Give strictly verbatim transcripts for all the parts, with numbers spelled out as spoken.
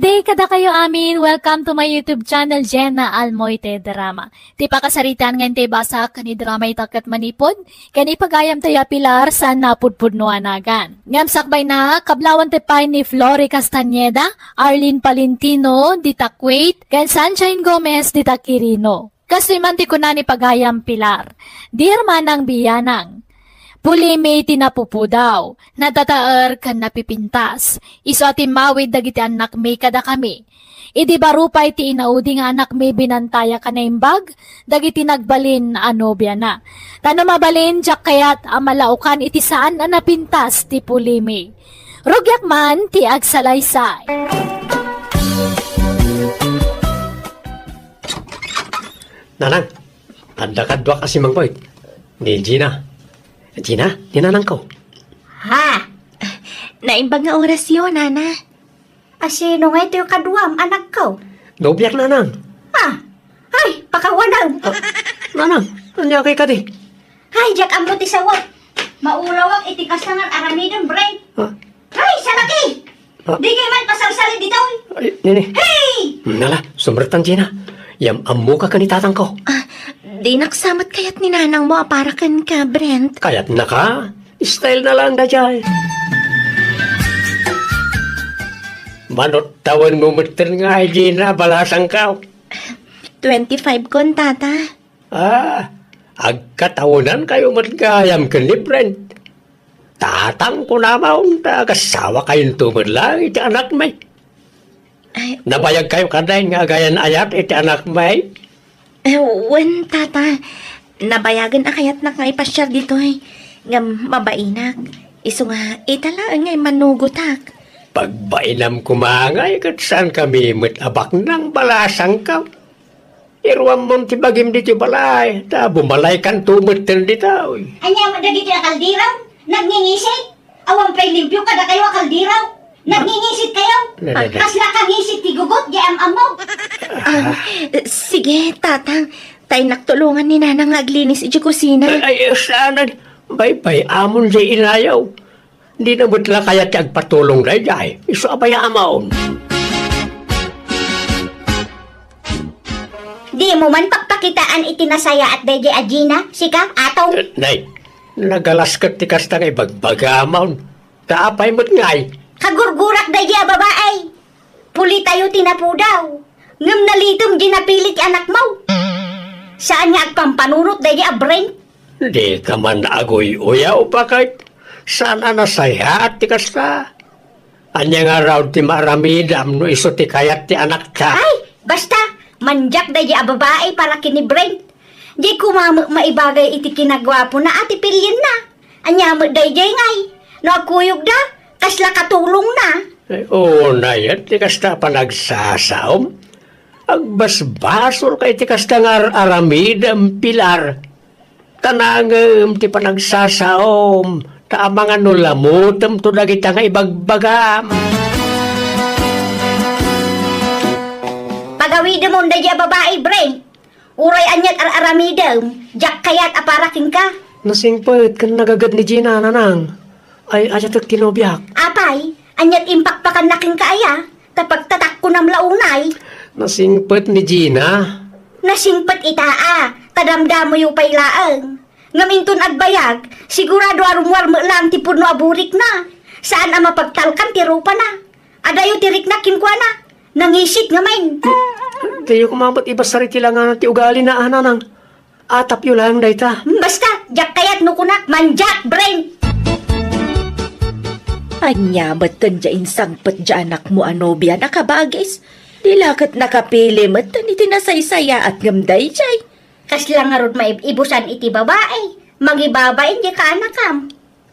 Day kadakayo amin, welcome to my YouTube channel, Jenna Almoite Drama. Ti pakasaritan nga intay basak ni drama ita ket manipud, ken ipagayam tayo a Pilar saan napudpudno a nagan. Ngem sakbay na, kablawan ti pay ni Flory Castañeda, Arlene Palentino, dita Kuwait, ken Sunshine Gomez, dita Quirino. Kastoy man ti kuna ni pagayam Pilar, Dear Manang Biyanang, pulimi ti napupudaw, natataer ken napipintas. Isu a timmawid dagiti annakmi kadakami. Idi baro pay ti inaudi nga annakmi binantayak a naimbag dagiti nagbalin a nobiana. Ta no mabalin, diak kayat a malaokan iti saan a napintas ti pulimi. Rugiak man ti agsalaysay. Nanang, adda kaduak a simangpet. Ni Gina. Gina, ni nanangko. Ha? Naimbag nga orasyo, Nana. A sino nga itoy kaduam, anakko? Nobiak, Nanang. Ha? Ay, pakawanam. Ah, Nanang, ania kay kadi? Ay, diak ammo ti sawak. Maulawak iti kasta nga aramidem, Bren. Ah. Ay, salaki! Ah. Di kay man pasalsalin ditoy. Ay, nini. Hey! Nala, sumrektan, Gina. Yam-ammoka ken ni tatangko. Ah, dinak sa met kayat ni nanangmo a para kenka, Brent. Kayatnaka? Style na lang daydiay. Manut tawenmo metten nga, Gina, balasangko. Twenty-five kon, Tata. Ah, agkatawenankayo met gayam ken ni Brent. Tatang kunamon ta agasawa kayonto met laeng iti anakmi. Ay, nabayagkayo kadi nga agayan-ayat iti anakmi? Eh, wen, Tata. Nabayagen a kayatnak nga ipasiar ditoy. Ngem mabainak. Isu nga, ita laeng nga immanugotak. Pagbainam koma ngay ket saankami met a baknang balasangko. Iruammon ti bagim ditoy balay, ta bumalaykanto metten ditoy. Ania met dagiti a kaldero? Nagngingisit? Awan pay limpio kadakayo a kaldero? Nagngingisit kayo? Na, na, na. Kasla kangisit ti gugot, di am-ammo. Ah, sige, Tatang. Taynak tulongan ni Nanang nga aglinis iti kusina. Ay, ay, saan? Baybay-amon diay inayo. Dina met la kayat ti agpatulong daydiay. Isu a bay-amon. Dimo man pakpakitaan iti nasayaat daydiay a Gina, sika, Atong? Eh, nay, nagalas ket ti kasta nga ibagbagamon. Ta apay met ngay? Kagurgurak daydiay a babai. Pulitayo ti napudaw. Ngem nalitem diay napili ti anakmo. Saan nga agpampanunot daydiay a Brent? Dika man aguy-uyaw, baket. Saan a nasayaat ti kasta? Ania ngarud ti maaramidam no isu ti kayat ti anakta? Ay, basta, mandiak daydiay a babai para ken ni Brent. Di koma met maibagay iti kinaguapona a ti pilienna. Ania met daydiay ngay? No agkuyogda, kasla katulongna. Ay, unay, ti kasta a panagsasaom. Agbasbasolka iti kasta nga ar-aramidem, Pilar. Ta nangem ti panagsasaom, ta amangan no lamutemto dagita nga ibagbagam. Pagawidemon daydiay a babai, Brent. Uray aniat ar-aramidem, diak kayat a para kenka. Nasingpet ken nagaged ni Gina, Nanang. Ay, ayatek ti nobiak. Apay, aniat impakpakanna kenka aya? Ta pagtatakkonam la unay. Nasingpet ni Gina. Nasingpet ita a, ta damdamoyo pay laeng. Ngem inton agbayag, sigurado a rummuar met laeng ti pudno a burikna. Saan a mapagtalkan ti rupana. Adayo ti riknak kenkuana. Nangisit ngamin. Diyo koma met ibasar iti langanan ti ugalina, a, Nanang. Atapyo laeng dayta. Hmm, basta, diak kayat no kunak, mandiak, Brent! Ania met ken diay insangpet diay anakmo a nobiana, kabagis? Di la ket nakapili met iti nasaysayaat ngem daydiay. Kasla ngarud maib-ibusan iti babai, mangibabain diay kaanakam.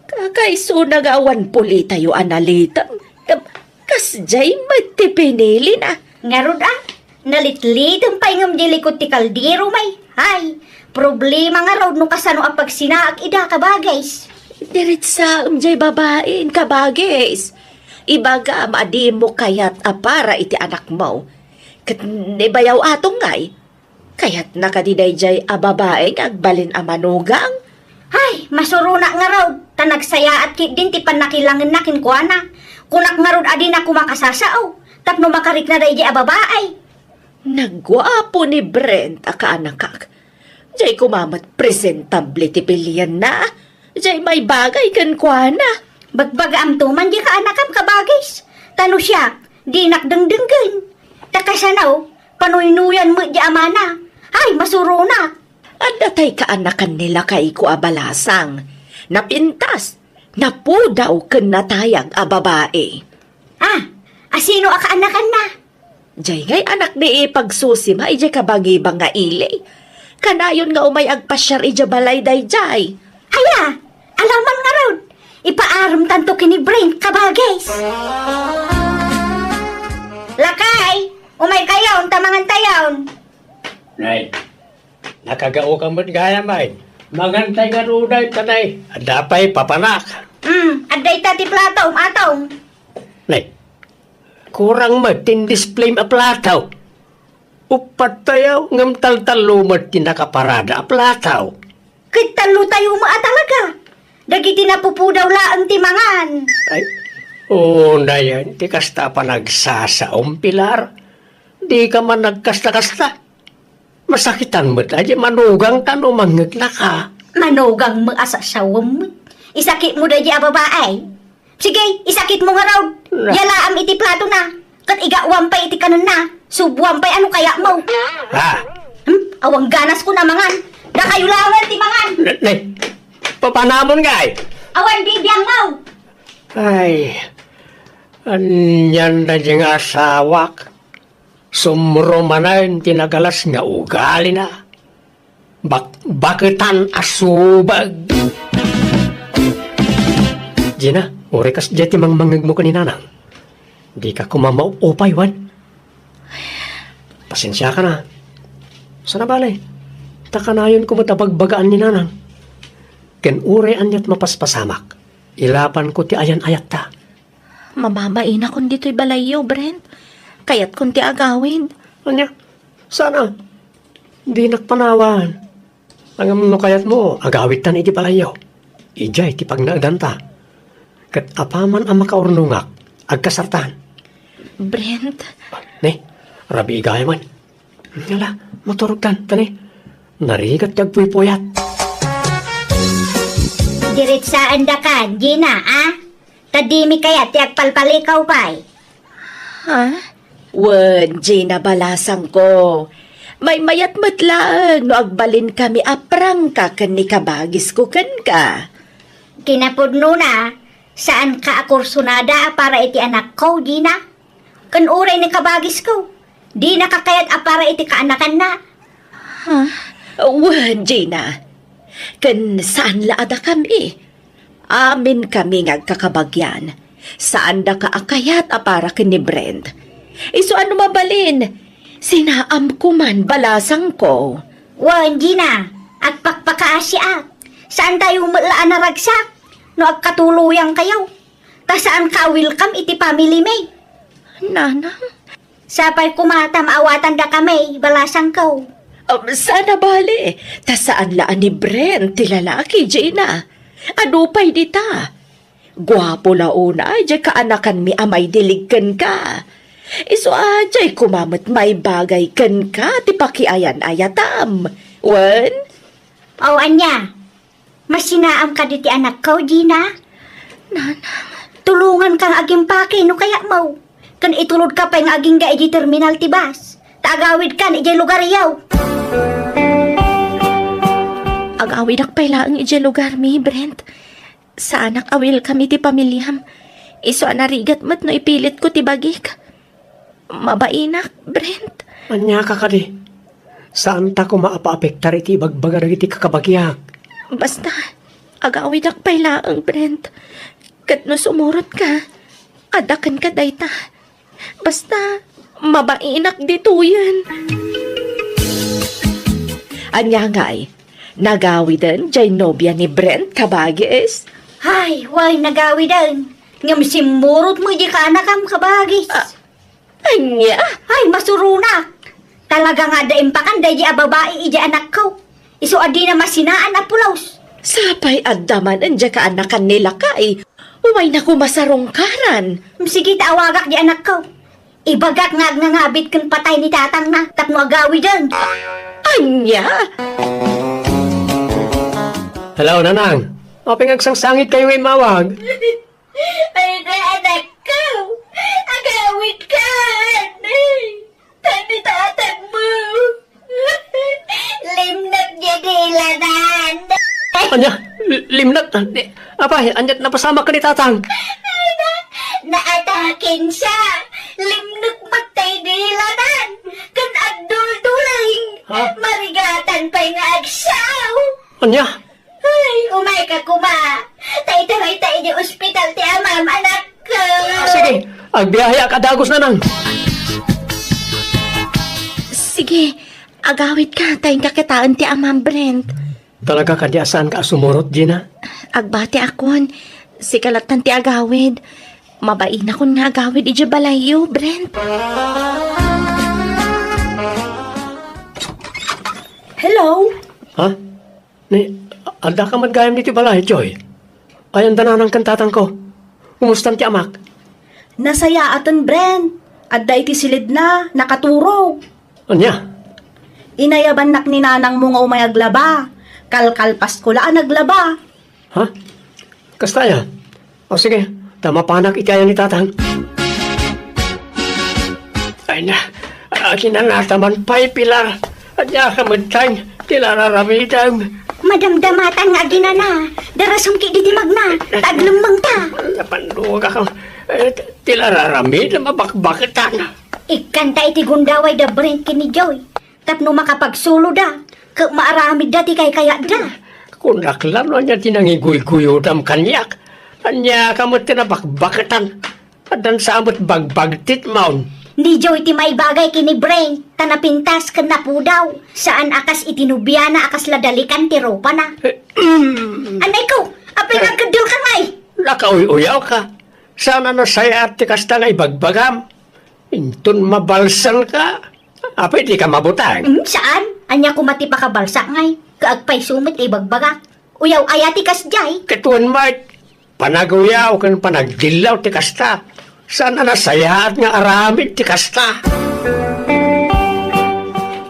Kakaisuna nga awan pulitayo a nalitem. Ngem kasdiay met ti pinilina. Ngarud a, nalitlitem pay ngem di likod ti kaldero, may. Hay, problema ngarud no kasano a pagsinaak ida, kabagis. Diritsaem diay babain, kabagis. Ibagam a dimo kayat a para iti anakmo. Ket ni bayaw Atong ngay, kayatna kadi daydiay a babai nga agbalin a manugang? Ay, masuronak ngarud, ta nagsayaat ketdin ti pannakilangenna kenkuana. Kunak ngarud a dina koma kasasao, tapno makarikna daydi a babai. Nagguapo ni Brent a kaanakak. Jay koma met presentable ti pilienna. Jay maibagay kenkuana. Bagbagaamto man di kaanakam, kabagis. Ta no siak, dinak dengdenggen. Ta kasano, panuynuyan met di amana. Ay, masuronak. Adda tay kaanakan ni lakayko a balasang. Napintas, napudaw ken natayag a babai. Ah, asino a kaanakanna? Jay ngay anak ni ipagsusima idiay kabangibang nga ili. Kanayon nga umay agpasiar idiay balay dayjay. Aya, alaman ngarud. Ipaaremtanto ken ni Brent, kabagis. Lakay, umay kayon, ta mangan tayon. Nay, nakagaokan met gayam ay. Mangantay ngarud ay, tanay. Adda pay papanak. Hmm, adda ita ti plato, um, atong. Nay, kurang met ti in-display a plato. Uppat tayo, ngem taltallo met ti nakaparada a plato. Ket tallo tayo met a talaga. Dagiti napupudaw laeng ti mangan. Ay, o, nayan, ti kasta a panagsasaom, Pilar. Di ka man nagkasta-kasta. Masakitan met a di manugang ta no mangngegna ka. Manugang met a sasawem met. Isakit mo daydi a babae. Sige, isakit mo ngarud. Na. Yalaam iti plato na. Ket igawam pay iti kanenna. Subuam pay ano kaya mo. Ha? Hmm? Awan ganas ko na mangan. Dakayo laeng ti mangan. Ne, ne. Papanamon ngay. Awan bibiang mo. Ay, anian na di nga asawak. Sumro manen ti nagalas nga ugalina. Bak-, baketan a subag. Gina, uray kasdiay ti mangmangngegmo ken ni Nanang. Dika koma maup-upay, wen? Pasensiakan a. Saan a bale, ta kanayon koma ta bagbagaan ni Nanang. Ken uray aniat mapaspasamak, ilapanko ti ayan-ayatta. Mababainakon ditoy balayyo, Brent. Kayatkon ti agawid. Ania? Saan a? Dinak panawan. Ngem no kayatmo, agawidtan iti balayyo. Idiay ti pagnaedanta. Ket apaman a makaurnongak, agkasartan. Brent. Ne, rabii gayam. Ala, maturogtan, tani. Narigat ti agpuypuyat. Diritsaandakan, Gina, a? Ta dimi kayat ti agpalpalikaw pay. Ha? Wen, Gina, balasangko. Maymayat met laeng no agbalinkami a prangka ken ni kabagisko kenka. Kinapudnona, saanka a kursunada a para iti anakko, Gina? Ken uray ni kabagisko, dinaka kayat a para iti kaanakanna. Ha? Wen, Gina. Ken saan la a dakami. Aminkami nga agkakabagian. Saandaka a kayat a para ken ni Brent. Isu a no mabalin, sinaamko man, balasangko. Wen, Gina, agpakpakaasiak. Saantayo met la a naragsak no agkatuloyangkayo. Ta saanka a welcome iti family mi. Nanang? Sapay koma ta maawatandakami, balasangko. Um, saan a bale, ta saan la a ni Brent ti lalaki, Gina. Adu pay dita. Guapo la unay diay kaanakanmi a maidilig kenka. Isu a diay koma met maibagay kenka ti pakiayan-ayatam. Wen? O, ania? Masinaam kadi ti anakko, Gina? Nanang. Tulonganka nga agimpake no kayatmo. Ken itulodka pay nga agingga idiay terminal ti bus. Ta agawidkan idiay lugaryo. Agawidak pay laeng idiay lugarmi, Brent. Saanak a welcome iti pamiliam. Isu a narigat met no ipilitko ti bagik. Mabainak, Brent. Ania ka kadi? Saanta koma a paapektar iti ibagbaga dagiti kakabagiak. Basta, agawidak pay laeng, Brent. Ket no sumurotka, adda kenka dayta. Basta, mabainak ditoyen. Ania ngay, nagawiden diay nobia ni Brent, kabagis? Ay, way, nagawiden. Ngem simmurot mo di kaanakam, kabagis. Ah, Ania? Ay, masuronak! Talaga nga adda impakan daydi a babai idiay anakko. Isu a dina masinaan a pulos. Sapay adda man diay kaanakan ni lakay. Umayna koma sarungkaran. Sige ta awagak di anakko. Ibagak nga agnangabit ken patay ni tatangna tapno agawiden. Ania? Hello, Nanang. Apay nga agsangsangit kayo nga immawag? Ay, na, anakko. Agawidka, anay. Tan ni tatangmo. Limnek diay dilanan. Ania? L-, limnek? Di, apay, ania't napasamak ken ni tatang? Naataken siya. Limnek met tay dilanan. Ken agdulduleng. Ha? Marigatan pay nga agsaw. Ania? Ay, umayka koma. Ta itaray ta idiay ospital ti amam, anakko. Ah, sige, agbiaheak a dagus, Nanang. Sige, agawidka, ta inka kitaen ti amam, Brent. Talaga kadi a saanka a sumurot, Gina? Agbatiakon, sika lattan ti agawid. Mabainakon nga agawid idiay balayyo, Brent. Hello? Ha? Ni, addaka met gayam ditoy balay, Joy? Ayan da nanang ken tatangko. Kumustan ti amak? Nasayaaten, Bren. Adda iti silidna, nakaturog. Ania? Inayabannak ni nanangmo nga umay aglaba. Kalkalpasko la a naglaba. Ha? Kasta aya? O sige, ta mapanak iti ayan ni tatang. Ay na, aginanata man pay, Pilar. Ania ka met ti nararamidem? Madamdamatan nga aginana. Darasem ketdi ti magna. Ta aglemmengta. Napandugak. Eh, ti nararamid, mabakbaketan. Ikkanta iti gundaway da Brent ken ni Joy. Tapno makapagsuloda, ket maaramidda ti kaykayatda. Kunak la no ania ti nangiguyguyodam kaniak. Ania ka met ti nabakbaketan? Addan sa met bagbagtitmon. Ni Joy ti maibagay ken ni Bren, ta napintas ken napudaw. Saan a kas iti nobiana a kasla dalikan ti rupana. Eh, mm. Anay ko, apay nga agkeddel ka ngay? Nakauy-uyaw ka. Saan a nasayaat ti kasta nga ibagbagam. Inton mabalsan ka, apay di ka mabutang? Mm, saan? Ania koma ti pakabalsak ngay? Kaagpayso met ti ibagbagak. Uyaw aya ti kasdiay? Ket wen met, panag-uyaw ken panagdillaw ti kasta. Saan a nasayaat nga aramid ti kasta?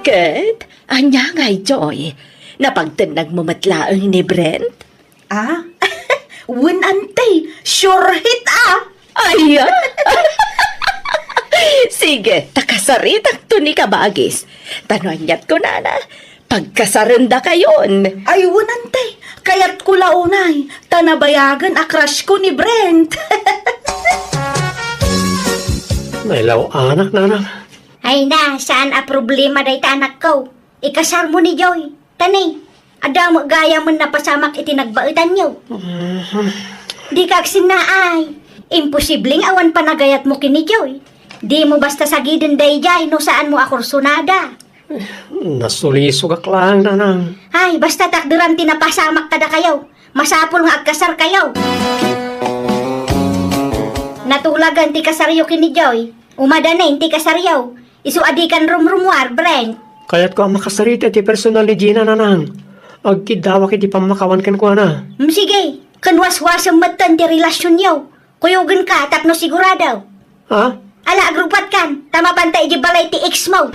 Ket, ania ngay, Joy? Napagtennagmo met laeng ni Brent? Ah? Wen, Ante, sure hit, ah! Ayan! Sige, ta kasaritakto ni kabagis. Ta no aniat kunana, pagkasarendakayon. Ay, wen, Ante, kayatko la unay, ta nabayagen a crush ko ni Brent. Nailaw-anak, nanang. Ay na, saan a problema dayta, anakko. Ikasarmo ni Joy. Ta ni, adda met gayamen napasamak iti nagbaetanyo. Mhm. Dika agsennaay. Imposible nga awan panagayatmo ken ni Joy. Dimo basta sagiden daydiay no saanmo a kursunada. Nasulisogak laeng, nanang. Ay, basta takderam ti napasamak kadakayo. Masapul nga agkasarkayo. Natulagan ti kasaryo ken ni Joy. Umadanen ti kasaryo. Isu a dikan rumrumuar, Brent. Kayatko a makasarita ti personal ni Gina, nanang. Agkiddawak iti pammakawan kenkuana. Mm, sige. Ken waswasem metten ti relasionyo. Kuyogenka tapno sigurado. Ha? Ala, agrubbuatkan, ta mapanta idiay balay ti ex mo.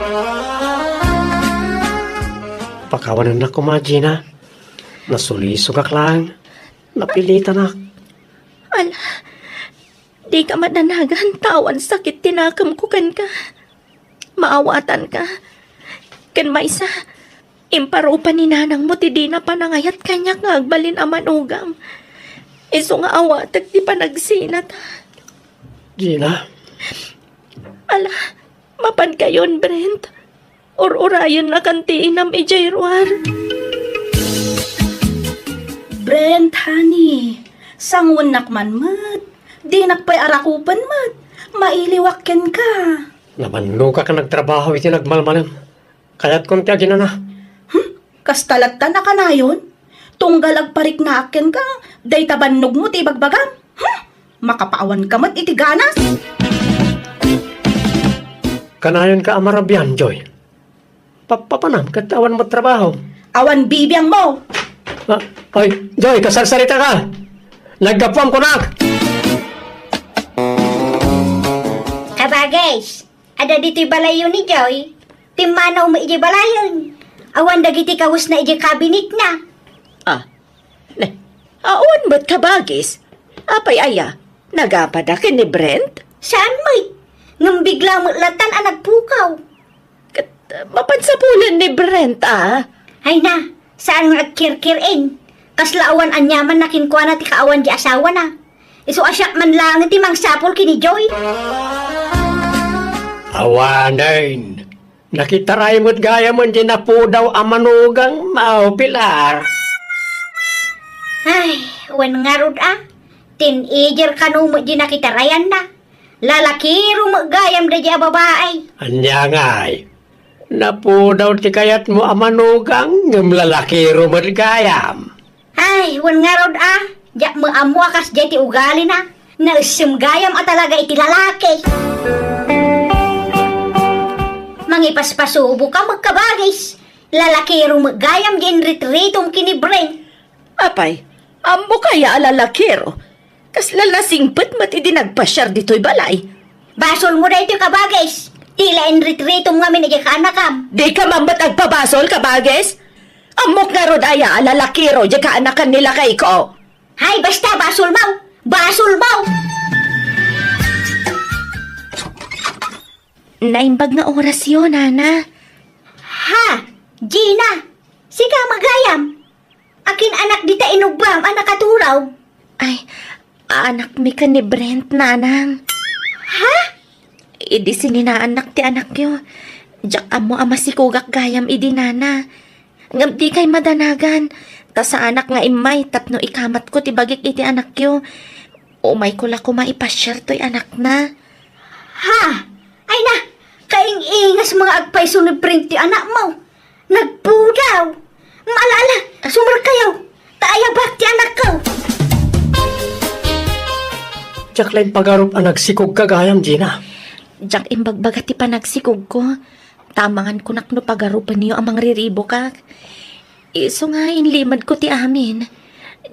Pakawanennak koma, Gina. Nasulisogak laeng. Napilitanak. Ala, dika madanagan ta awan sakit ti nakemko kenka. Maawatanka. Ken maysa, imparupa ni nanangmo ti dina panangayat kaniak nga agbalin a manugam. Isu nga awatek ti panagsinata. Gina. Ala, mapankayon, Brent. Ur-urayennakan ti inam idiay ruar. Brent, honey, sanguennak man met. Dinak pay arakupen met. Mailiwak kenka. Namannogak a nagtrabaho iti nagmalmalem. Kayatkon ti aginana. Hmm? Kasta latta a kanayon? Tunggal agpariknaak kenka, dayta bannogmo ti ibagbagam. Hmm? Makapaawanka met iti ganas. Kanayonka a marabian, Joy. Pappapanam ket awan met trabaho. Awan bibiangmo. Ah, ay, Joy, kasarsaritaka. Naggapuam kunak. Kabagis, Adda ditoy balayyo ni Joy. Pimmanaw met idiay balayen. Awan dagiti kawesna idiay kabinetna. Ah, ne, awan met kabagis. Apay aya, nagapada ken ni Brent? Saan met. Ngem bigla met latan a nagpukaw. Ket, uh, mapan sapulen ni Brent, ah. Ay na, saan nga agkirkir-en. Kasla awan aniamanna kenkuana ti kaawan ti asawana. Isu a siak man laeng ti mangsapul ken ni Joy. Awanen, nakitaray met gayamen ti napudaw a manugangmo, Pilar. Ay, wen ngarud a. Teenager kano met di nakitarayanna. Lalakiro met gayam daydi a babai. Ania ngay? Napudaw ti kayatmo a manugang, ngem lalakiro met gayam. Ay, wen ngarud a, diak met ammo a kasdiay ti ugalina. Naessem gayam a talaga iti lalaki. Mangipaspasubo ka met kabagis. Lalakiro met gayam di inritritom ken ni Brent. Apay, ammo kaya a lalakiro? Kasla nasingpet met idi nagpasiar ditoy balay. Basolmo daytoy, kabagis. Ti la inritritom ngamin idiay kaanakam. Dika man met agpabasol, kabagis? Ammok ngarud aya a lalakiro diay kaanakan ni lakayko? Hay, basta, basolmo! Basolmo! Naimbag nga orasyo, Nana. Ha? Gina, sika met gayam? Akin anak dita inubbam a nakaturaw? Ay, aanakmi ken ni Brent, Nanang. Ha? Idi sininaannak ti anakyo, diak ammo a masikogak gayam idi, Nana. Ngem dikay madanagan, ta saanak nga immay tapno ikamatko ti bagik iti anakyo. Umayko la koma ipasiar toy anakna. Ha? Ay na, kaing-ingasmo nga agpayso ni Brent ti anakmo. Nagpudaw. Ala, ala, sumarkayo. Ta ayabak ti anakko. Diak la impagarup a nagsikogka gayam, Gina. Diak imbagbaga ti panagsikogko. Ta amangan kunak no pagarupenyo a mangriribokak. Isu nga inlimedko ti amin.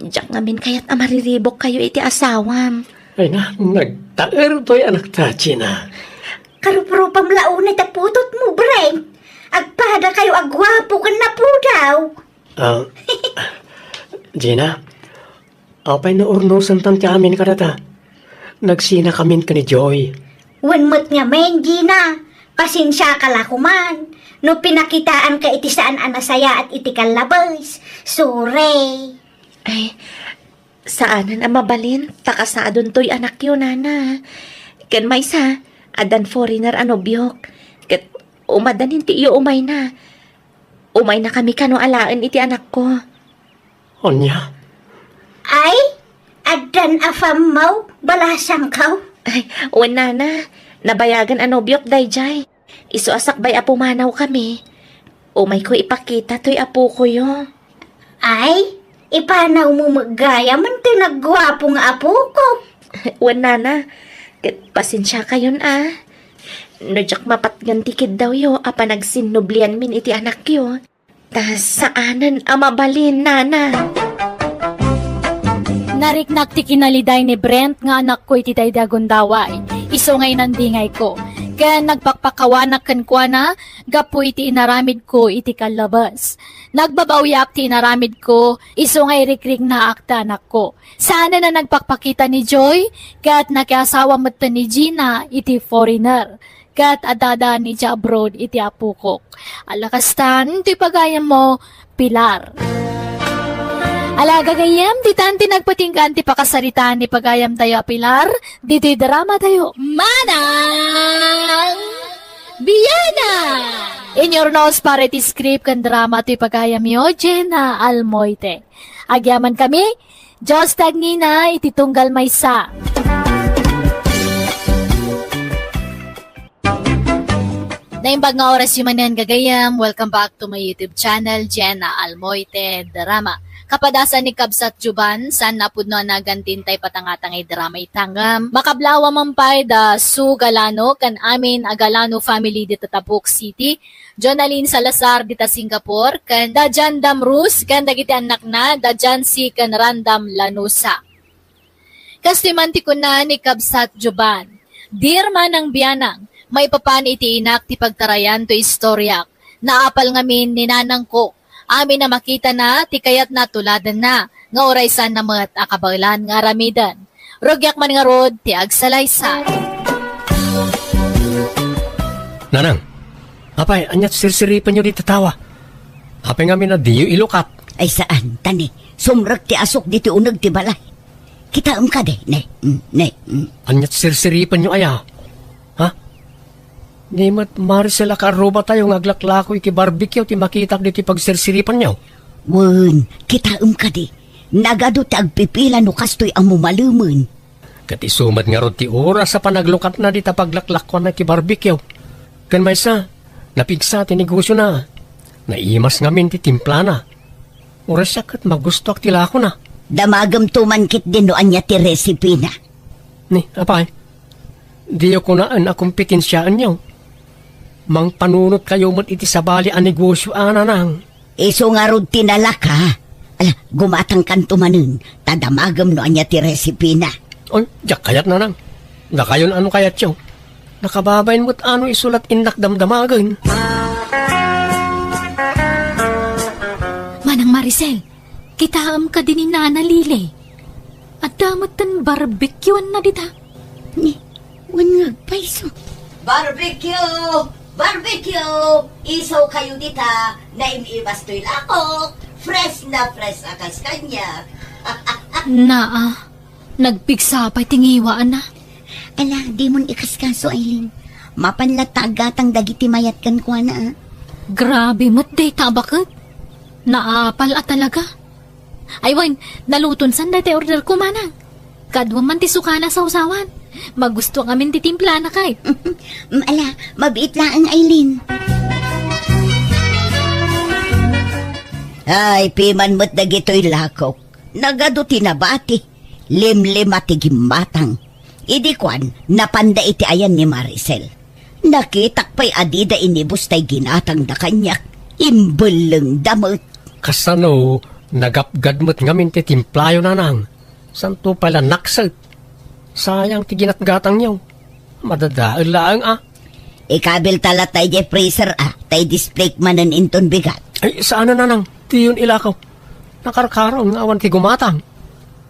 Diak ngamin kayat a mariribokkayo iti asawam. Ay na, nagtaer toy anakta, Gina. Karuprupam la unay ta putotmo, Brent. Agpadakayo a guapo ken napudaw. Ah, Gina, apay naurnosentan ti amin kadata? Nagsinakamin ken ni Joy. Wen met ngamin, Gina. Pasensiaka la koman no pinakitaanka iti saan a nasayaat iti kallabes. Sorry. Ay, saanen a mabalin, ta kasadon toy anakyo, Nana. Ken maysa, addan foreigner a nobiok. Ket umadanin ti iyo umayna. Umaynakami kano alaen iti anakko. Ania? Ay, addan a pammaw, balasangkaw? Ay, wen, Nana, nabayagen a nobiok daydiay. Isu a sakbay a pumanawkami, umayko ipakita toy apokoyo. Ay, ipanawmo met gayam toy nagguapo nga apoko. Wen, Nana, ket pasensiakayon a. No diak mapatgan ti kiddawyo a panagsinnublianmin iti anakyo, ta saanen a mabalin, Nana. Nariknak ti kinaliday ni Brent nga anakko iti daydi a gundaway, isu nga inandingayko, ken nagpakpakawanak kenkuana gapu iti inaramidko iti kallabes. Nagbabawiak ti inaramidko, isu nga irikriknaak ti anakko. Saanen a nagpakpakita ni Joy, ket nakiasawa metten ni Gina iti foreigner. Ket adda ni Jabron iti apokok. Ala kastan, ti pagayammo, Pilar. Ala, gagayyem, ditan ti nagpatinggaan ti pakasaritaan ni pagayamtayo a Pilar, ditoy drama tayo. Manang Biana! Inyurnos para iti script ken drama ti pagayamyo, Jenna Almoite. Agyaman kami, Dios ti agnina iti tunggal maysa. Naimbag nga oras yu manen, gagayem. Welcome back to my YouTube channel, Jenna Almoite Drama. Kapadasan ni Kabsat Juban, saan napudno a nagan ti intay patangatangay drama itangem. Makablawa man pay da Su Galano ken amin a Galano family dita Tabuk City, Jonalyn Salazar dita Singapore, ken da Jandam Rus ken dagiti annakna, da Jancy ken Randam Lanusa. Kastoy man ti kuna ni Kabsat Joban, "Dear Manang Bianang, Maipapan iti inak ti pagtarayan toy istoriak. Naapal ngamin ni nanangko. Amin a makitana ti kayatna a tuladanna, nga uray saanna met a kabaelan nga aramiden. Rugiak man ngarud ti agsalaysay. Nanang, apay, aniat sirsiripenyo dita tawa? Apay ngamin a diyo ilukat? Ay, saan, ta ne, sumrek ti asuk ditoy uneg ti balay. Kitaem kadi, ne, mm, ne, mm. Aniat sirsiripenyo aya? Ha? Ni met Maricel a kaarrubatayo nga aglaklako iti barbecue ti makitak ditoy pagsirsiripenyo. Wen, kitaem kadi, nagadu ti agpipila no kastoy a mumalemen. Ket isu met ngarud ti oras a panaglukatna dita paglaklakuanna iti barbecue. Ken maysa, napigsa ti negosiona. Naimas ngamin ti timplana. Uray siak ket magustoak ti lakona. Damagemto man ketdi no ania ti resipina. Ni, apay, diyo kunaen a kompetensiaenyo. Mangpanunotkayo met iti sabali a negosio a, nanang. Isu ngarud ti nalaka. Ala, gumatangkanto manen, ta damagem no ania ti resipina. Oy, diak kayat, nanang. Dakayon a no kayatyo. Nakababain met a no isu la ti innak damdamagen. Manang Maricel, kitaem kadi ni Nana Lily. Adda metten barbecueanna dita. Ni, wen nga agpayso. Barbecue! Barbecue! Isawkayo dita, naim-imas toy lakok. Fresh na fresh a kas kaniak. Naa, nagpigsa pay ti ngiwaanna. Ala, dimon ikaskaso, Aileen. Mapan latta aggatang dagiti mayat kenkuana, a. Grabe met dayta a baket. Naapal a talaga. Ay wen, naluton san dayta order ko, manang. Kaduam man ti sukana a sawsawan. Magusto ngamin ti timplana kay. Mm, ala, mabiit laeng, Aileen. Ay, piman met dagitoy lakok. Nagadu ti nabati. Limlima ti gimmatang. Idi kuan, napanda iti ayan ni Maricel. Nakitak pay a dida inibus tay ginatangda kaniak. Imbellengda met. Kasano, nagapgad met ngamin ti timplayo, nanang? Santo pay la nakset. Sayang ti ginatgatangyo. Madadael laeng, a. Ikabilta latta idiay freezer, a, ta i-display manen inton bigat. Ay, saan a, nanang. Diyon ilakaw. Nakarkaron nga awan ti gumatang.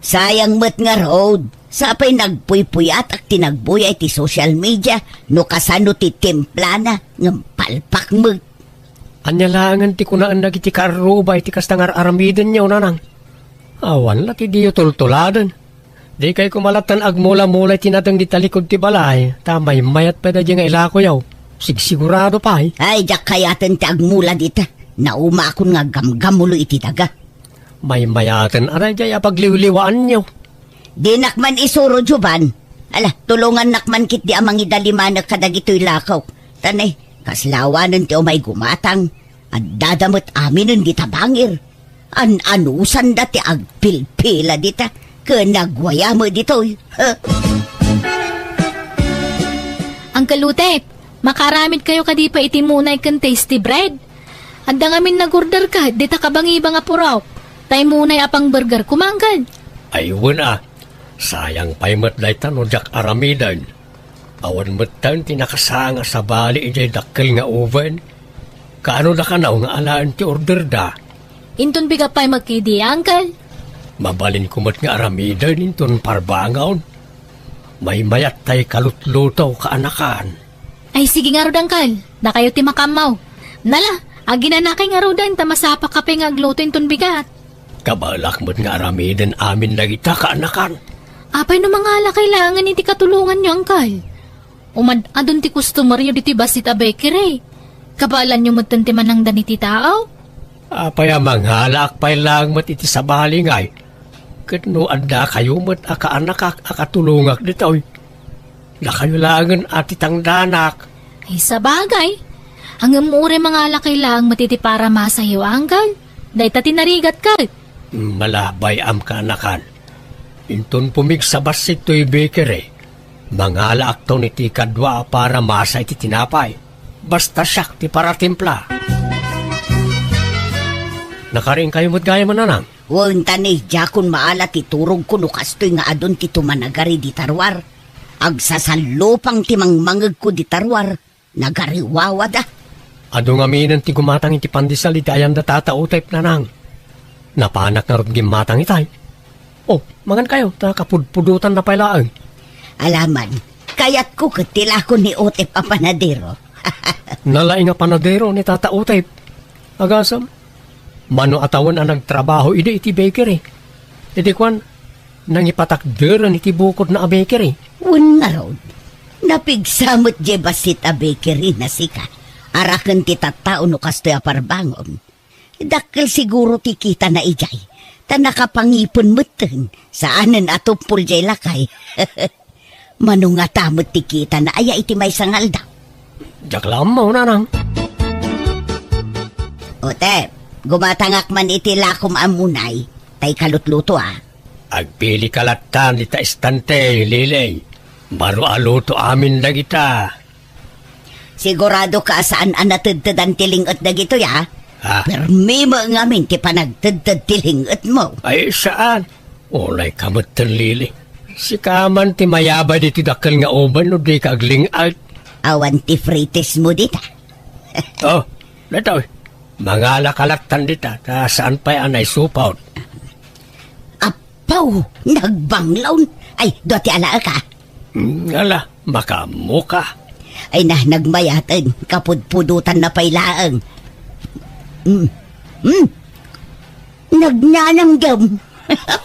Sayang met ngarud. Sapay nagpuypuyatak ti nagbuya iti social media no kasano ti timplana ngem palpak met. Ania laengen ti kunaen dagiti kaarruba iti kasta nga ar-aramidenyo, nanang? Awan la ti diyo tultuladen. Dikay koma lattan agmula-mula iti nateng di talikod ti balay, ta maymayat pay daydiay nga ilakoyo. Sigsigurado pay. Ay, diak kayaten ti agmula dita. Naumakon nga aggamgammulo iti daga. Maymayaten a daydiay a pagliwliwaanyo. Dinak man isuro, Jovan. Ala, tulongannak man ketdi a mangidalimanek kadagitoy lakok. Ta ne, kasla awanen ti umay gumatang. Addada met aminen dita bangir. An-anusanda ti agpilpila dita. Ken nagwaya met ditoy. Uncle Utet, makaaramidkayo kadi pay iti munay ken tasty bread? Adda ngamin nag-order ket dita kabangibang a purok. Tay munay a pang-burger koma, uncle. Ay, wen a. Sayang pay met dayta no diak aramiden. Awan metten ti nakasanga a sabali idiay dakkel nga oven. Kaano da kano nga alaen ti orderda? Inton bigat pay met ketdi, uncle. Mabalinko met nga aramiden inton parbangon. Maymayat tay kalutluto, kaanakan. Ay, sige ngarud, uncle. Dakayo ti makaammo. Nala, aginanakay ngaruden ta masapaka pay nga agluto inton bigat. Kabaelak met nga aramiden amin dagita, kaanakan. Apay no mangalakay laengen iti katulonganyo, uncle? Umad-adun ti customeryo ditoy bassit a bakery. Kabaelanyo metten ti manangdan iti tao? Apay a mangalaak pay laeng met iti sabali ngay? Ket no addakayo met a kaanakak a katulongak ditoy, dakayo laengen a ti tangdanak. Ay, sabagay. Ngem uray mangalakay laeng met iti paramasayo, uncle. Dayta ti narigat ket. Malabay-am, kaanakan. Inton pumigsa bassit toy bakery, mangalaakton iti kadua a paramasa iti tinapay. Basta siak ti paratimpla. Nakariingkayo met gayam, nanang? Wen, ta ne, diakon maala ti turogko no kastoy nga adun ti tumanagari dita ruar. Agsasallupang ti mangmangegko dita ruar, nagariwawada. Adu ngaminen ti gumatang iti pandesal iti ayanda Tata Utep, Nanang. Napanak ngarud gimmatang itay. Oh, mangan kayo, ta kapudpudotan na pay laeng. Alaman, kayatko ket ti lako ni Utep a panadero. Nalaing a panadero ni Tata Utep. Agasem, mano a tawen a nagtrabaho idi iti bakery. Idi kuan, nangipatakderen iti bukodna a bakery. Wen ngarud, napigsa met diay bassit a bakery na sika. Araken ti tattao no kastoy a parbangom. Dakkel siguro ti kitana idiay, ta nakapangipen metten, saanen a tuppol diay lakay. Mano ngata met ti kitana aya iti maysa nga aldaw? Diak la ammo, Nanang. Utep, gumatangak man iti lakom a munay, tay kalutluto a. Agpili ka lattan dita estante, Lili. Baro a luto amin dagita. Sigurado ka a saan a natedtedan ti ling-et dagitoy, a? Ha? Permi met ngamin ti panagtedted ti ling-etmo. Ay, saan? Unay ka metten, Lili. Sika man ti mayabay ditoy dakkel nga uben no di ka agling-et. Awan ti frites mo dita. Oh, datoy. Mangala ka lattan dita, ta saan pay a naisupot. Apaw, nagbanglawn. Ay, dua ti alaek, a. Hmm, ala, makaammo ka. Ay na, nagmayaten, kapudpudotan na pay laeng. Hmm. Hmm. Nagnananggem.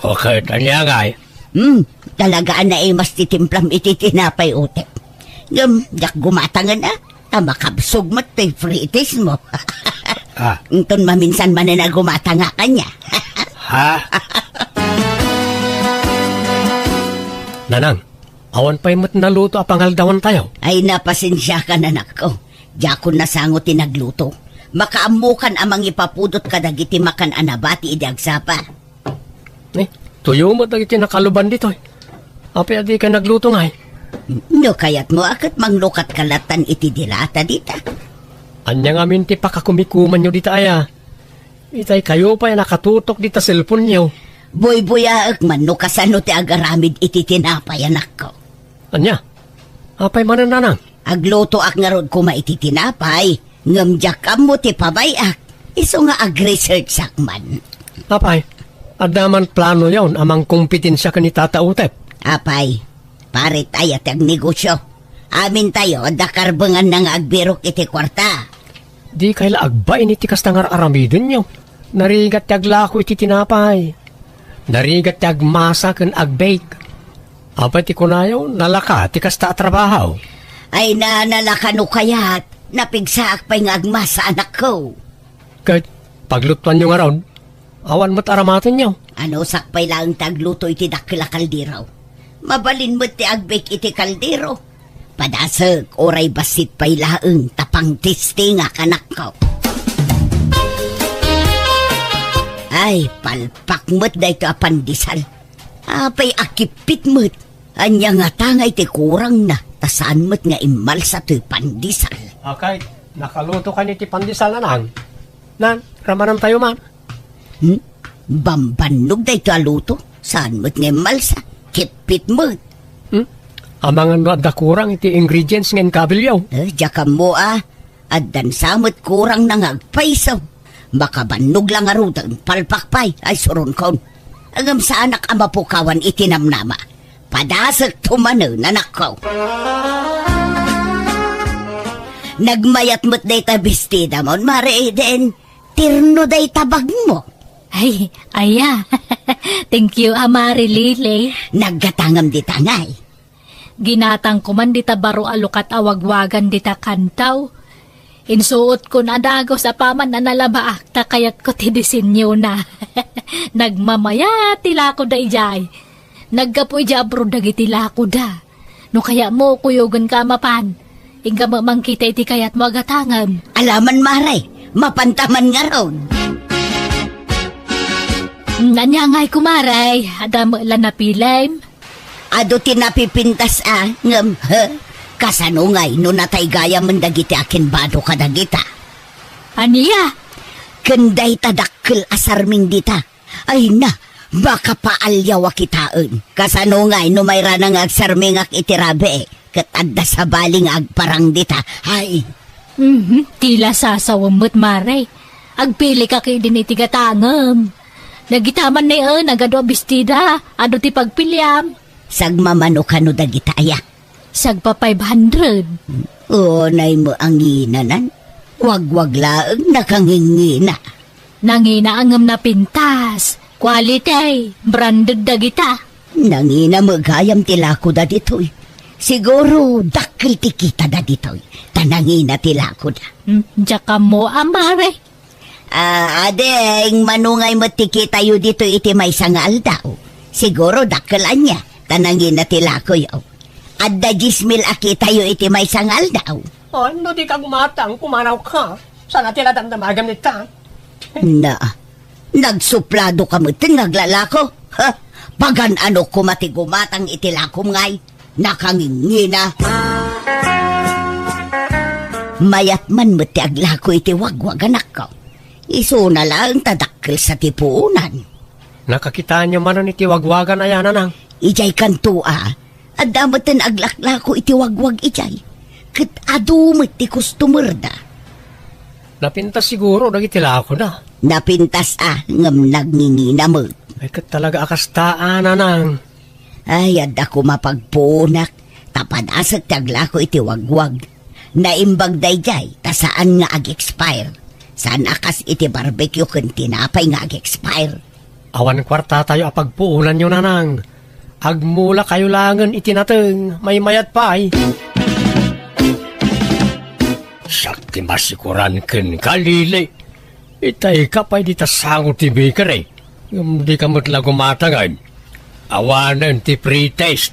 Okay, tanya ngay. Hmm, talaga a naimas ti timplam iti tinapay, Utep. Ngem, diak gumatangen, a. Ta makabsog met ti frites mo. Ah. Inton maminsan manen a gumatangak kaniak. Ha? Nanang, awan pay met naluto a pangaldawantayo. Ay, napasensiakan, anakko. Diakon nasango ti nagluto. Makaammokan a mangipapudot kadagiti makan a nabati idi agsapa. Eh, tuyo met dagiti nakaluban ditoy. Apay a dika nagluto ngay? No kayatmo a ket manglukat ka lattan iti dilata dita. Ania ngamin ti pakakumikumanyo dita aya? Itay kayo pay a nakatutok dita cellphone-yo. Buybuyaek man no kasano ti agaramid iti tinapay, anakko. Ania? Apay manen, Nanang? Aglutoak ngarud koma iti tinapay, ngem diak ammo ti pabay-ak. Isu nga agresearchak man. Apay, adda man planoyon a mangkompetensia ken ni Tata Utep? Apay, paret aya ti agnegosio. Amintayo, adda karbenganna nga agbirok iti kuarta. Dikay la agbain iti kasta nga ar-aramidenyo. Narigat ti aglako iti tinapay. Narigat ti agmasa ken agbake. Apay ti kunayo, nalaka ti kasta a trabaho? Ay na, nalaka no kayat. Napigsaak pay nga agmasa, anakko. Ket paglutuanyo ngarud, awan met aramatenyo. Anusak pay laeng ti agluto iti dakkel a kaldero. Mabalin met ti agbake iti kaldero. Padasek, uray bassit pay laeng ta pangtestingak, anakko. Ay, palpak met daytoy a pandesal. Apay a kippit met. Ania ngata ngay ti kurangna, ta saan met nga immalsa toy pandesal. Akay, nakaluto kaniak iti pandesal, Nanang. Nan, ramanantayo man. Hmm? Bambannog daytoy a luto. Saan met nga immalsa? Kippit met. Hmm? Amangan no adda kurang iti ingredients nga inkabiliyo. Eh, diak ammo a. Addan sa met kurangna nga agpayso. Makabannog la ngaruden, palpak pay, ay suronkon. Ngem saanak a mapukawan iti namnama. Padasek to manen, anakko. Nagmayat met dayta bestidamon, Mare Eden. Terno dayta bagmo. Ay, aya. Thank you, a, Mare Lily. Naggatangam dita ngay. Ginatangko man dita baro a lukat a wagwagan dita kantaw. Insuotkon a dagus apaman a nalabaak ta kayatko ti disenyona. Nagmamayat ti lakoda idiay. Naggapu idiay abroad dagiti lakoda. No kayatmo, kuyogenka a mapan. Inka met mangkita iti kayatmo a gatangem. Alaman, Mare, mapanta man ngarud. Ania ngay, kumare, adda met la napilim? Adu ti napipintas a, ngem, he, kasano ngay no nataygayamen dagiti akimbado kadagita? Ania? Ken dayta dakkel a sarming dita. Ay na, Makapaaliaw a kitaen. Kasano ngay no mayrana nga agsarmingak iti rabii, ket adda sabali nga agparang dita? Ay, Mhm, ti la sasawem met, Mare. Agpili ka ketdin iti gatangem. Dagita man ni, eh, nagadu a bestida, adu ti pagpiliam. Sagmamano kano dagita aya? Sagpa five hundred. Unay mo anginanan. Wagwag laeng nakangingina. Nangina ngem napintas. Quality, branded dagita. Nangina met gayam ti lakoda ditoy. Siguro, dakkel ti kitada ditoy. Ta nangina ti lakoda. Hmm, diak ammo, a, Mare. Ah, ading, mano ngay met ti kitayo ditoy iti maysa nga aldaw? Siguro, dakkel ania. Ta nangina ti lakoyo. Adda dies mil a kitayo iti maysa nga aldaw. Oh, no di ka gumatang, pumanaw ka. Sana ti la damdamagam ni ta. Na, nagsuplado ka met nga aglalako? Ha? Pagan-ano koma ti gumatang iti lakom ngay? Nakangingina. Mayat man met ti aglako iti wagwag, anakko. Isuna laeng ta dakkel sa ti puonan. Nakakitaenyo manen iti wagwagan aya, Nanang? Idiay kanto a, adda metten aglaklako iti wagwag idiay. Ket adu met ti customer da. Napintas siguro dagiti lakoda. Napintas a, ngem nagngingina met. Ay, ket talaga a kasta, a, Nanang. Ay, adda koma pagpuonak, ta padasek ti aglako iti wagwag. Naimbag daydiay, ta saan nga ag-expire. Saan a kas iti barbecue ken tinapay nga ag-expire. Awan kuartatayo a pagpuonanyo, Nanang. Agmulakayo laengen iti nateng, maymayat pay. Siak ti masikuran ken Galili. Itay ka pay dita sango ti bakery. Ngem dika met la gumatangen. Awanen ti pre-test.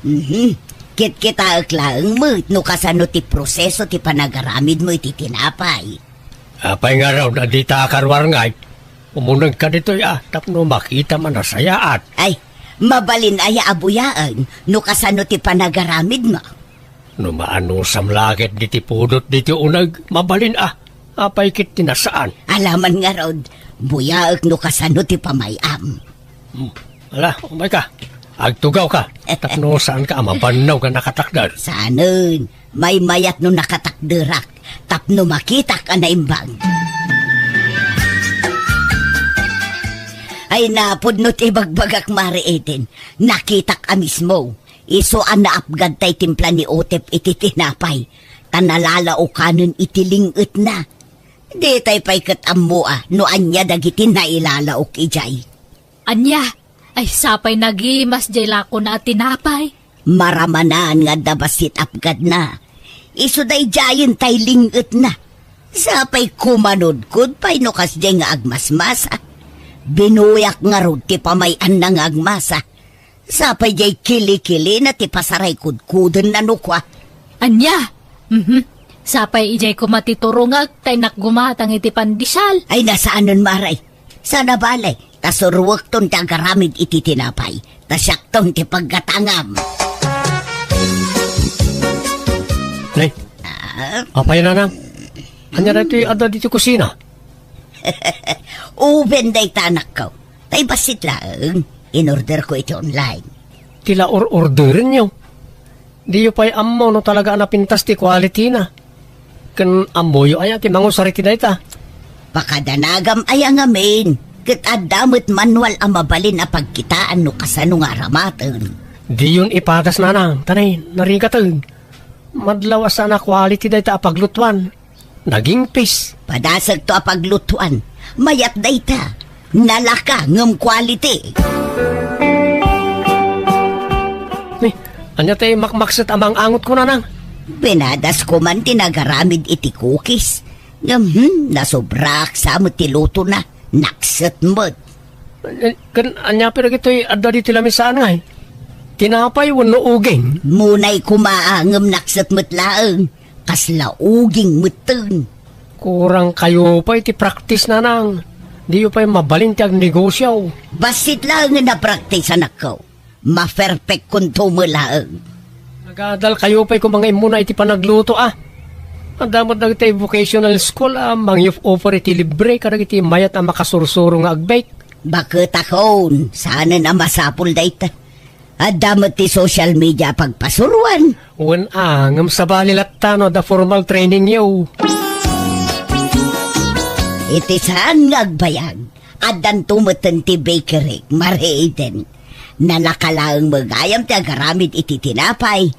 Mhm. Kitkitaek laeng met no kasano ti proseso ti panagaramidmo iti tinapay. Apay ngarud a dita akaruar ngay? Umunegka ditoy a, tapno makitam a nasayaat. Ay, mabalin aya a buyaen no kasano ti panagaramidmo? No maanusam la ket diti pudot diti uneg, mabalin a. Apay ket ti nasaan? Alaman ngarud, buyaek no kasano ti pamay-am. Hmm. Ala, umay ka. Agtugaw ka. Tapno saan ka a mabannaw nga nakatakder. Saanen, maymayat no nakatakderak. Tapno makitak a naimbag. Ay, napudno ti ibagbagak, Mare Eden. Nakitak a mismo. Isu a naapgad tay timpla ni Otep iti tinapay, ta nalalaokanen iti ling-etna. Ditay pay ket ammo a no ania dagiti nailalaok idiay. Ania? Ay, sapay nagimas diay lakona a tinapay. Maramanan nga adda bassit apgadna. Isu daydiayen tay ling-etna. Sapay kumanudkod pay no kasdiay nga agmasmasa. Binuyak ngarud ti pamay-anna nga agmasa. Sapay diay kilikilina ti pasaray kudkudenna no kua. Ania? Mhm. Sapay idiay koma ti turongek ta innak gumatang iti pandesal. Ay, nasaanen, Mare. Sana bale, ta suruekton ti agaramid iti tinapay. Ta siakton ti paggatangam. Nay, Ah, apay, Nanang? Ania daytoy adda ditoy kusina? Oven dayta, anakko. Tay bassit laeng, in-orderko iti online. Ti la or-orderenyo? Diyo pay ammo no talaga a napintas ti quality na. Ken ammoyo aya ti mangusar iti dayta? Pakadanagam aya ngamin, ket adda met manual a mabalin a pagkitaan no kasano nga aramaten. Diyon ipadas, Nanang, ta nay, narigaten. Madlaw a saan a quality dayta a paglutuan. Nagingpis. Padasekto a paglutuan. Mayat dayta. Nalaka ngem quality. Ni, ania ti makmakset a mang-angot ko, Nanang? Pinadas ko man ti nagaramid iti cookies. Ngem, hmm, nasobrak sa met ti lutona. Nakset met. Eh, ken ania pay dagitoy adda ditoy lamisaan ngay? Tinapay wenno uging? Munay koma a ngem nakset met laeng. Kasla uging metten. Kurang kayo pay ti practice, Nanang. Diyo pay mabalin ti agnegosyo. Bassit laeng nga na-practice, anakko. Maperfect kunto met laeng. Nagadal kayo pay koma nga immuna iti panagluto, a. Adda met dagiti vocational school a mangi-offer iti libre kadagiti mayat a makasursuro nga ag-bake. Baket a kon, saanen a masapul dayta. Adda met ti social media a pagpasuruan. Wen a, ngem sabali latta no adda formal trainingyo. Iti saan nga agbayag, addanto metten ti bakery, Mare Eden. Nalaka laeng met gayam ti agaramid iti tinapay.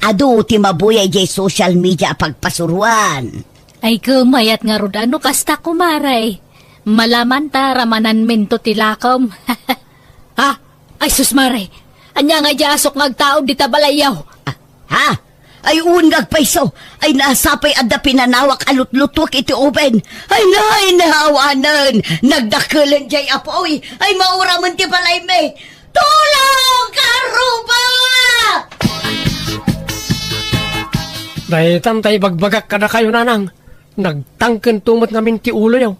Adu ti mabuya idiay social media a pagpasuruan. Ay, kumayat ngarud a no kasta, kumare. Malaman ta ramananminto ti lakom. Ha? Ay, sus, mare. Ania nga idiay asok nga agtaud dita balayyo? Ah, ha? Ay, wen nga agpayso. Ay, nasapay adda pinanawak a lutlutuek iti oven. Ay, nay, naawanen. Nagdakelen diay apuy. Ay, mauramen ti balaymi. Tulong, Karuba! Daytan tay ibagbagak kadakayo, nanang. Nagtangkento met ngamin ti uloyo.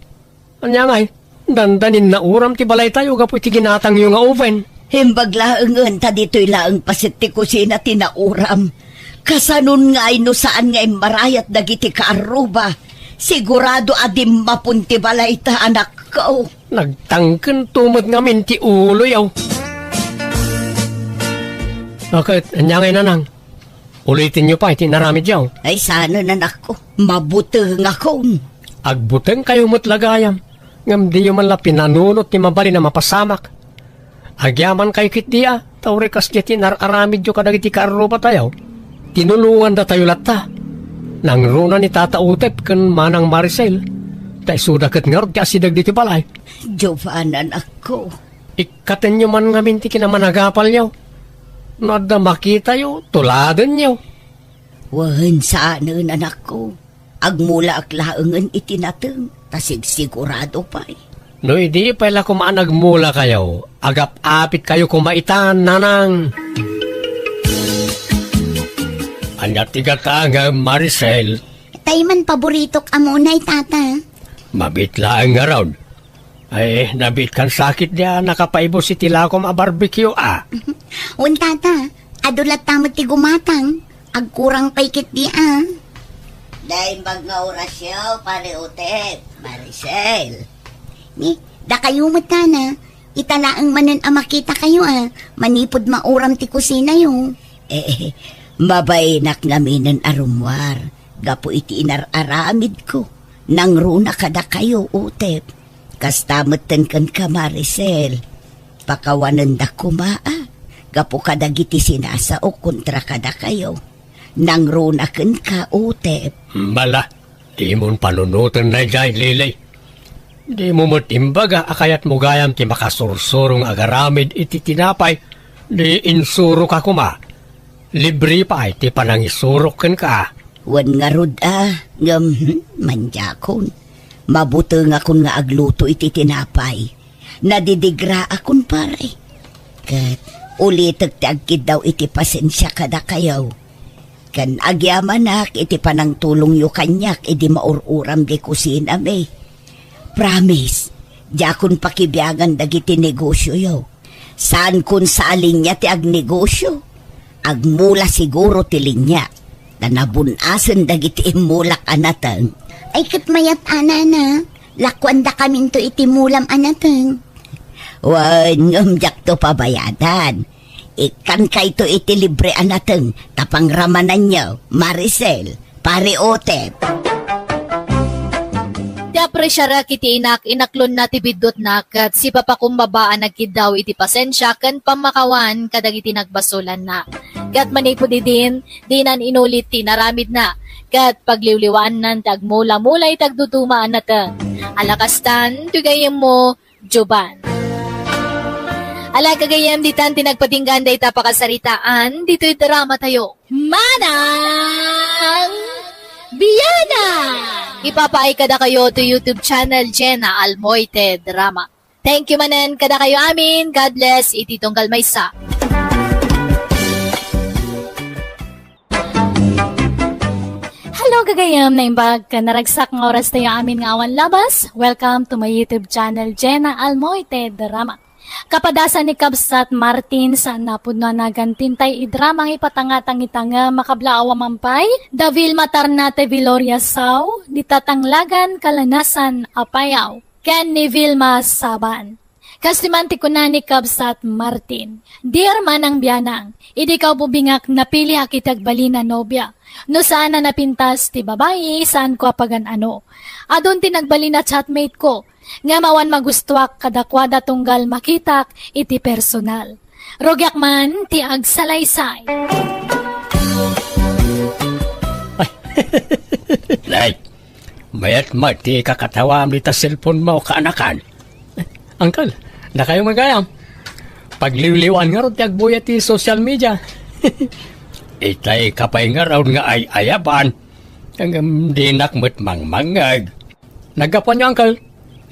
Ania ngay, dandanin nauram ti balaytayo gapu iti ginatangyo nga oven. Imbag laengen ta ditoy laeng paset ti kusina ti nauram. Kasanon ngay no saan nga immarayat dagiti kaarruba? Sigurado a dimmapon ti balayta, anakko. Nagtangkento met ngamin ti uloyo. Ket, ania ngay, nanang? Ulitenyo pay ti inaramidyo. Ay, saanen, anakko. Mabutengakon. Agbutengkayo met la gayam, ngem diyo man la pinanunot ti mabalin a mapasamak. Agyamankayo ketdi a, ta uray kasdiay ti inar-aramidyo kadagiti kaarrubatayo. Tinulongandatayo latta. Nangruna ni Tata Utep ken Manang Maricel, ta isuda ket ngarud ti asideg ditoy balay. Jovan, anakko. Ikkatenyo man ngamin ti kinamanagapalyo. No adda makitayo, tuladenyo. Wen, saanen, anakko. Agmulaak laengen iti nateng, ta sigsigurado pay. No idi pay la koma a nagmulakayo, agap-apitkayo koma itan, nanang. Ania ti gatangem, Maricel? Tay man paboritok a munay, tata. Mabiit laeng ngarud. Ay, nabiit kan sakit dia nakapaibus iti lakom a barbecue, a. Wen, tata, adu latta met ti gumatang. Agkurang pay ketdi, a. Naimbag nga orasyo, Pare Utep, Maricel. Ni, dakayo met, tana, ita laeng manen a makitakayo, a, manipud mauram ti kusinayo. Eh, mabainak ngaminen a rummuar gapu iti inar-aramidko. Nangruna kadakayo, Utep. Kasta metten kenka, Maricel. Pakawanendak koma, a, gapu kadagiti sinasaok kontra kadakayo. Nangruna kenka, Utep. Bala, dimon panunoten daydiay, Lily. Dimo met imbaga a kayatmo gayam ti makasursurong agaramid iti tinapay, di insuroka koma. Libre pay ti panangisurok kenka. Wen ngarud a, ngem, hmm, mandiakon. Mabutengakon nga agluto iti tinapay. Nadidigraakon, pare. Ket ulitek ti agkiddaw iti pasensia kadakayo. Ken agyamanak iti panangtulongyo kaniak idi maur-uram di kusinami. Promise, diakon pakibiangan dagiti negosioyo. Saankon sa a linia ti agnegosio. Agmula siguro ti linia. Ta nabun-asen dagiti immulak a nateng. Ay, ket mayat a, nana. Lakuandakaminto iti mulam a nateng. Wen, ngem diakto pabayadan. Ikkankayto iti libre a nateng, ta pangramananyo, Maricel, Pare Otep. Ti apresiarek iti inak, inaklonna ti biddutna, ket sipapakumbaba a nagkiddaw iti pasensia ken pammakawan kadagiti nagbasolanna. Ket manipud idin, dinan inulit ti inaramidna, ket pagliwliwaannan ti agmula-mula iti agduduma a nateng. Ala kastan, ti gayyemmo, Jovan. Ala, gagayyem, ditan ti nagpatinggaan dayta pakasaritaan ditoy dramatayo. Manang Biana! Ipapaay kadakayo ti YouTube channel Jenna Almoite Drama. Thank you manen kadakayo amin. God bless iti tunggal maysa. Hello, gagayyem, naimbag ken naragsak nga oras tayo amin nga awan labas. Welcome to my YouTube channel, Jenna Almoite Drama. Kapadasan ni Kabsat Martin, saan a pudno a nagantin tay idrama nga ipatangatang ita nga makablaawam pay da Vilma Tarnate, Viloria Sao, di Tatanglagan, Kalanasan, Apayao, ken ni Vilma Saban. Kas ti man ti kuna ni Kabsat Martin, "Dear Manang Bianang, idi kaububingak napiliak iti agbalin a nobia. No saan a napintas ti babai, saanko a pagan-ano. Adun ti nagbalin a chatmate ko, ngem awan magustuak kadakuada tunggal makitak iti personal. Rugiak man ti agsalaysay." Nay, mayat met ti kakatawam dita cellphone mo, kaanakan. Uncle, dakayo met gayam. Pagliwliwaan ngarud ti agbuya ti social media. Itay ka pay ngarud nga ay-ayaban. Ngem dinak met mangmangngeg. Naggapuanyo, Uncle?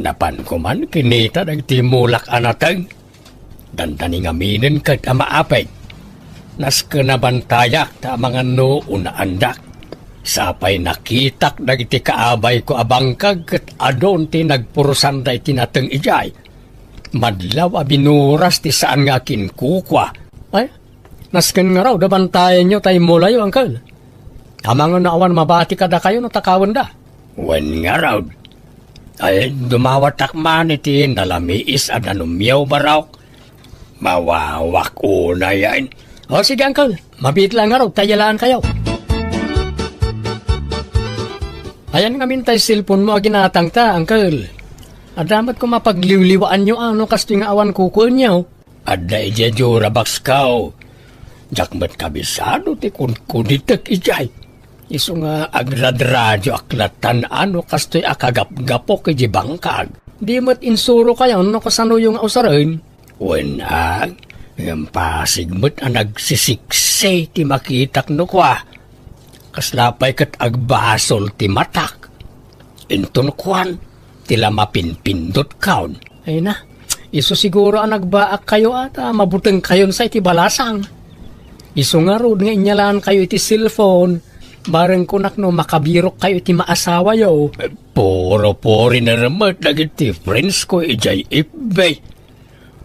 Napanko man kinita dagiti mulak a nateng. Dandani ngaminen ket a maapeg. Nasken a bantayak ta amangan no unaandak. Sapay nakitak dagiti kaabayko a bangkag ket adun ti nagpurusanda iti nateng idiay. Madlaw a binuras ti saan nga akinkukua. Ay, nasken ngarud a bantayanyo ta immulayo, Uncle. Amangan no awan mabati kadakayo no takawenda. Wen ngarud. Ay, dumawatak man iti nalamiis a danumyo, Barok. Mawawak unay, ay. O, sige, Uncle. Mabiit lang ngarud, ta iyalaan kayo. Ayan ngamin tay cellphone mo a ginatangta, Uncle. Adda met koma pagliwliwaanyo a no kastoy nga awan kukuenyo. Adda idiay jura box ko. Diak met kabisado ti kunkunitek idiay. Isu nga agradradio ak latan a no kastoy a kagapgapok idiay bangkag. Di met insurokayon no kasanoyo nga usaren. Wen a, ngem pasig met a nagsisiksi ti makitak no kua. Kasla pay ket agbasol ti matak. Inton kuan, ti la mapinpindotkon. Ay na, isu siguro a nagbaakkayo a ta mabutengkayon sa iti balasang. Isu ngarud nga inyalaankayo iti cellphone, bareng kunak no makabirokkayo iti maasawayo. Puro foreigner met dagiti friends ko idiay F B.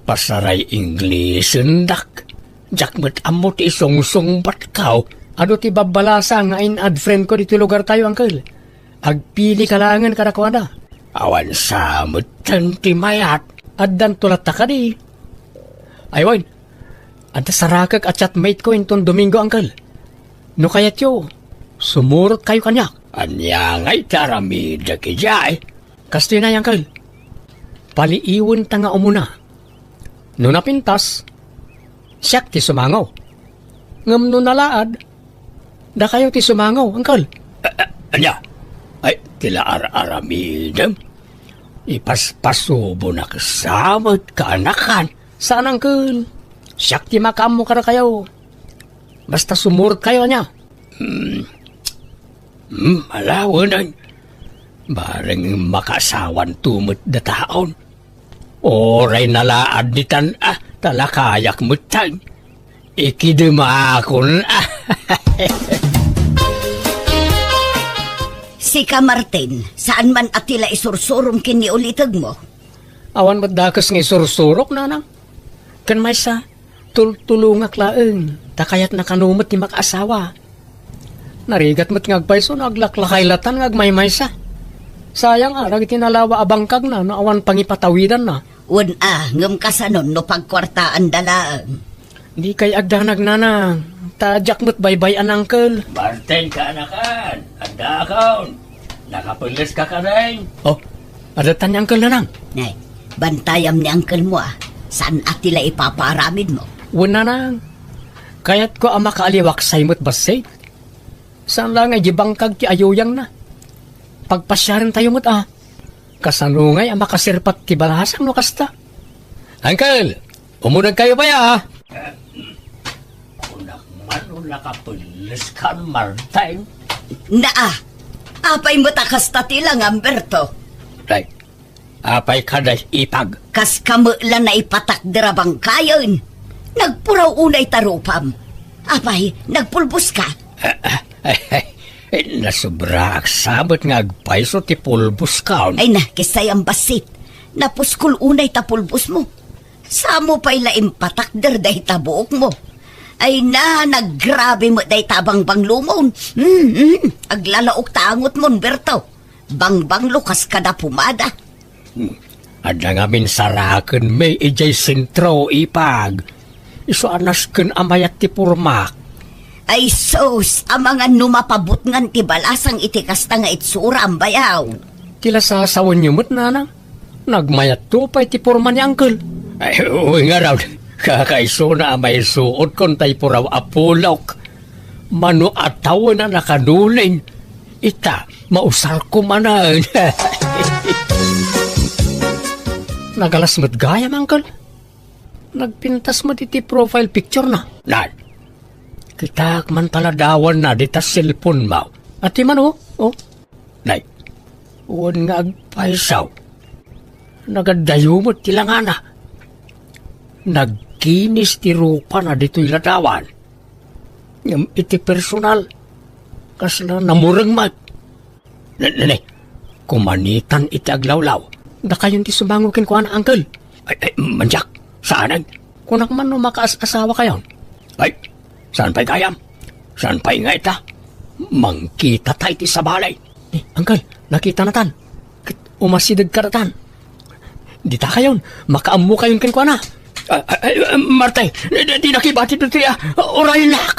Pasaray Inglisendak. Diak met ammo ti isungsungbatko. Adu ti babbalasang nga in-add friend ko ditoy lugartayo, Uncle. Agpilika laengen kadakuada. Awan sa metten ti mayat. Addanto latta kadi. Ay wen, adda sarakek a chatmate ko inton Domingo, Uncle. No kayatyo, sumurotkayo kaniak. Ania ngay ti aramidek idiay? Kastoy na, Uncle. Paliiwenta nga umuna. No napintas, siak ti sumango. Ngem no nalaad, dakayo ti sumango, Uncle. A-, a-, ania? Ay, ti la ar-aramidem? Ipaspasubonak sa met kaanakan. Saan, Uncle. Siak ti makaammo kadakayo. Basta sumurotkayo, ania? Hmm. Hmm, alawen, bareng makaasawanto met dataon. Uray nalaad ditan a, ta la kayak metten. Ikidemakon a. Sika, Martin, saan man a ti la isursurom ken ni ulitegmo? Awan met dakes nga isursurok, nanang. Ken maysa, tultulongak laeng, ta kayatna kano met ti makaasawa. Narigat met nga agpayso no aglaklakay latan nga agmaymaysa. Sayang a, dagiti nalawa a bangkagna no awan pangipatawidanna. Wen a, ngem kasanon no pagkuartaanda laeng? Dikay agdanag, nanang, ta diak met baybay-an, Uncle. Martin, kaanakan, addaakon. Nakapelles ka kadin? Oh, adda tan ni Uncle, nanang. Nay, bantayam ni Uncle mo, a. Saan a ti la ipapaaramid mo? Wen, nanang. Kayatko a makaaliwaksay met bassit. Saan la nga idiay bangkag ti ayuyangna. Pagpasiarentayo met, a. Kasano ngay a makaserpat ti balasang no kasta? Uncle, umunegkayo pay, a. Kunak man, o, nakapelles ka, Martin. Naa, apay met a kasta ti langam, Berto? Ay, apay kada ipag? Kas kamo la naipatakder a bangkayen. Nagpuraw unay ta rupam. Apay, nagpulbos ka? Ah, ah, ay, ay, nasobraak sa met nga agpayso ti pulbos ka. Ay na, kisay a bassit. Napuskol unay ta pulbos mo. Samo pay la impatakder dayta buokmo. Ay na, naggrabe met dayta a bangbanglomon. Hmm, hmm, aglalaok ta angotmon, Berto. Bangbanglo kas kada pumada. Hmm. Adda ngamin sarakenmi idiay sentro, ipag. Isu a nasken a mayat ti pormak. Ay sus, amangan no mapabutngan ti balasang iti kasta nga itsura, Ambayaw. Ti la sasawenyo met, nanang. Nagmayatto pay ti porma ni Uncle. Ay, uy, ngarud. Kakaisuna a maisuotkon tay puraw a pulok. Mano a tawen a nakanuling. Ita, mausarko manen. Nagalas met gayam, Uncle. Nagpintas met iti profile picture na. Nan, kitak man taladawan na dita cellphone mo. Ati man, oh. Oh. Nay, wen nga agpaysaw. Nagadayo met ti langana. Nagkinis ti rupa na ditoy ladawan. Ngem iti personal, kasla namureng met. Ne, ne, ne. Kumanitan iti aglawlaw. Dakayon ti sumango kenkuana, Uncle. Ay, ay, mandiak. Saanen? Kunak man no makaas-asawa kayon. Ay, saan pay gayam? Saan pay nga ita? Mangkita ta iti sabali. Eh, Uncle, nakita natan. Ket umasideg kadatan. Dita kayon, makaammo kayon kenkuana. Ah, ah, ah, Marte, di, di, di nakibati ditoy, ah, uraynak.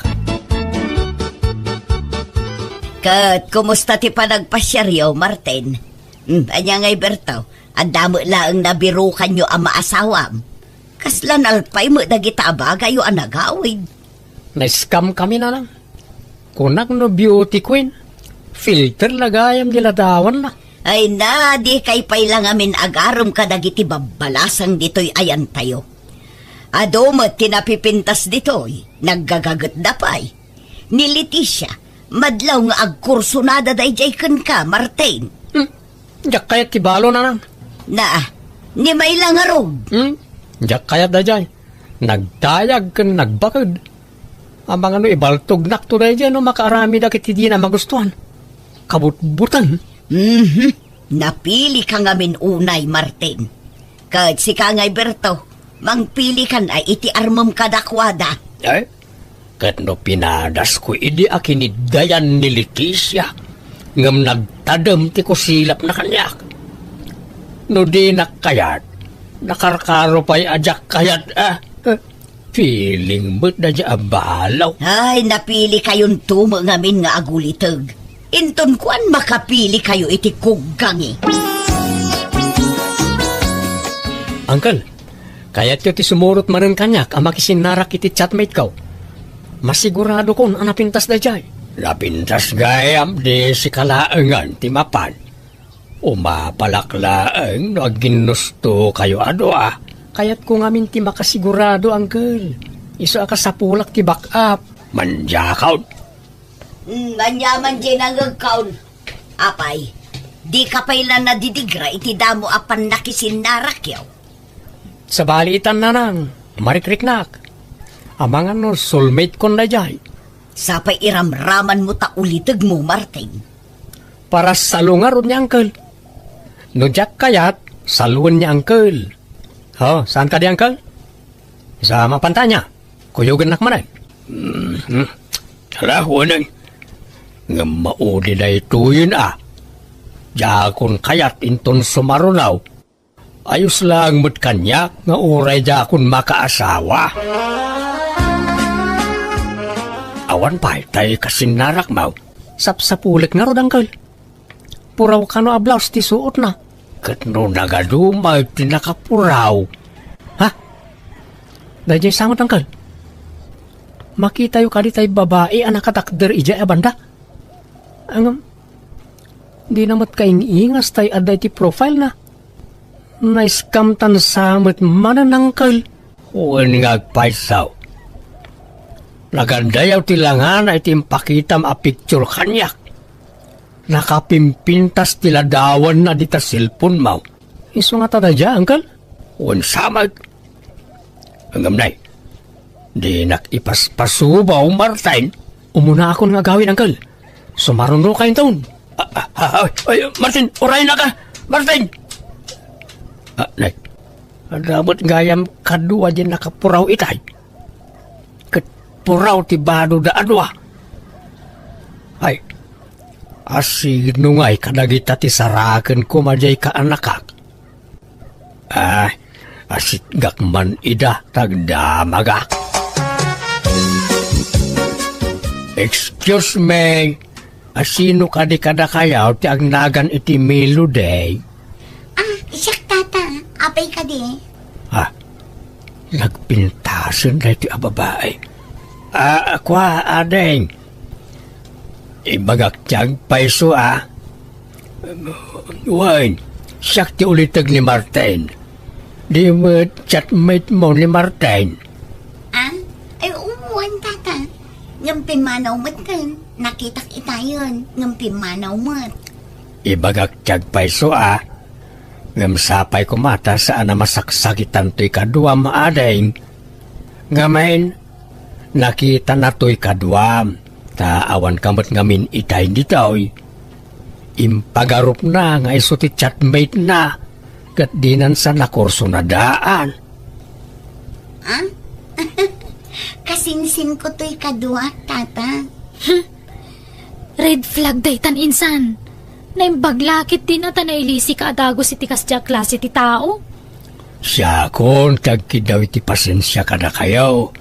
Ket kumusta ti panagpasiaryo, Martin? Hmm, ania ngay, Berto? Adda met laeng nabirukanyo a maasawam. Kasla nalpay met dagita a bagayyo a nagawid. Na-scam kami, nanang. Kunak no beauty queen. Filter la gayam di ladawanna. Ay na, dikay pay la ngamin agarem kadagiti babbalasang ditoy ayantayo. Adu met ti napipintas ditoy, naggagagetda pay. Ni Leticia, madlaw nga agkursunada daydiay kenka, Martin. Hmm. Diak kayat ti balo, nanang. Na, ni may la ngarud. Hmm? Diak kayat daydiay. Nagdayag ken nagbaked. Amangan no ibaltognakto daydiay no makaaramidak iti dina magustuhan. Kabutbuteng. Mhm. Napili ka ngamin unay, Martin. Ket sika ngay, Berto, mangpili kan a iti armem kadakuada. Eh? Ket no pinadasko idi a kiniddayan ni Leticia, ngem nagtadem ti kusilapna kaniak. No dinak kayat, nakarkaro pay a diak kayat, ah. Eh, feeling met daydiay a balo. Ay, napili kayonto met ngamin nga aguliteg. Inton kuan, makapili kayo iti kuggangi. Uncle, kayatyo ti sumurot manen kaniak a makisinnarak iti chatmate ko. Masiguradokon a napintas daydiay. Napintas gayam di sika laengen ti mapan. Umapalak laeng no agginnusto kayo a dua. Kayatko ngamin ti makasigurado, Uncle. Isu a kasapulak ti backup. Mandiakon. Hmm, ania man diay nangngegkon? Apay, dika pay la nadidigra iti damo a pannakisinnarakkyo? Sabali itan, nanang, marikriknak. Amangan no soulmate kon daydiay. Sapay iramramanmo ta ulitegmo, Martin. Para salo ngarud ni Uncle. No diak kayat, saloen ni Uncle. Oh, saan kadi, Uncle? Sa mapantanya. Kuyogennak manen. Mhm. Ala, wen. Ngem maudi daytoyen a. Diakon kayat inton sumaruno. Ayos laeng met kaniak nga uray diakon makaasawa. Awan pay tay kasinnarakmo. Sapsapulek ngarud, Uncle. Puraw kano a blouse ti suotna. Ket no nagadu met ti nakapuraw. Ha? Daydiay sa met, Uncle. Makitayo kadi tay babai a nakatakder idiay a banda? Ngem, dina met kaing-ingas tay adda iti profile na. Na-scam tan sa met manen, Uncle. Wen nga agpayso. Nagandayaw ti langana iti impakitam a picture kaniak. Nakapimpintas ti ladawanna dita cellphone mo. Isu ngata daydiay, Uncle? Wen sa met. Ngem nay, dinak ipaspasubaw, Martin. Umunaakon nga agawid, Uncle. Sumaruno kayonton. Ah, ah, ah, ay, Martin, uraynak a! Martin! Ah, nay, adda met gayam kadua diay nakapuraw itay. Ket puraw ti badoda a dua. Ay, asigidno ngay kadagita ti saraken koma diay kaanakak. Ah, asitgak man ida, tagdamagak. Excuse me, asino kadi kadakayo ti agnagan iti Melody? Ah, siak, tata. Apay kadi? Ah, nagpintasen daytoy a babai. Ah, kua, ading. Ibagak ti agpayso, ah. Wen, siak ti uliteg ni Martin. Di met chatmate mo ni Martin? Ah? Ay, wen, tata. Ngem pimmanaw metten. Nakitak itayen, ngem pimmanaw met. Ibagak ti agpayso, ah. Ngem sapay koma ta saan a masaksakitan toy kaduam, ading. Ngamin, nakitana toy kaduam, ta awan ka met ngamin itay ditoy. Impagarupna nga isu ti chatmate na, ket dinan sa nakursunadaan. Ah? Kasinsin ko toy kadua, tata. Red flag daytan, insan. Naimbag la ket dina ta nailisi ka a dagus iti kasdi a klase ti tao. Siakon ti agkiddaw iti pasensia kadakayo.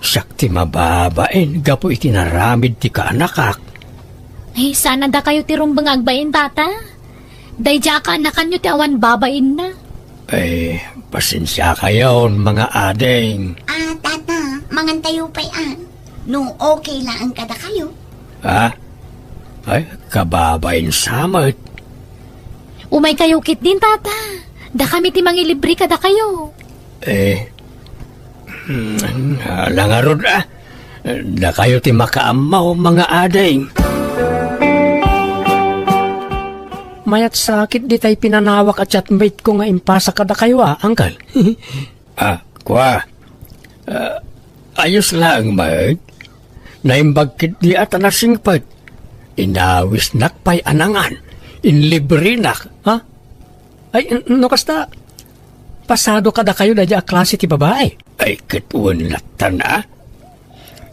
Siak ti mababain gapu iti naramid ti kaanakak. Ay, saan a dakayo ti rumbeng a agbain, tata? Daydiay a kaanakanyo ti awan babainna. Ay, pasensiakayon, mga ading. Ah, tata, mangantayo pay, ah. No okay laeng kadakayo. Ah? Ay, kababain sa met. Umaykayo ketdin, tata. Dakami ti mangilibre kadakayo. Eh, hmm, ala ngarud, ah. Dakayo ti makaammo, mga ading. Mayat sakit ditay pinanawak a chatmate ko nga impasa kadakayo, ah, uncle. Ah, kua. Ah, ayos laeng met. Naimbag ketdi a ta nasingpet. Inawisnak pay a nangan. Inlibrenak, ha? Ay, n-, no kasta, pasado kadakayo daydiay a klase ti babai. Ay, ket wen latta na.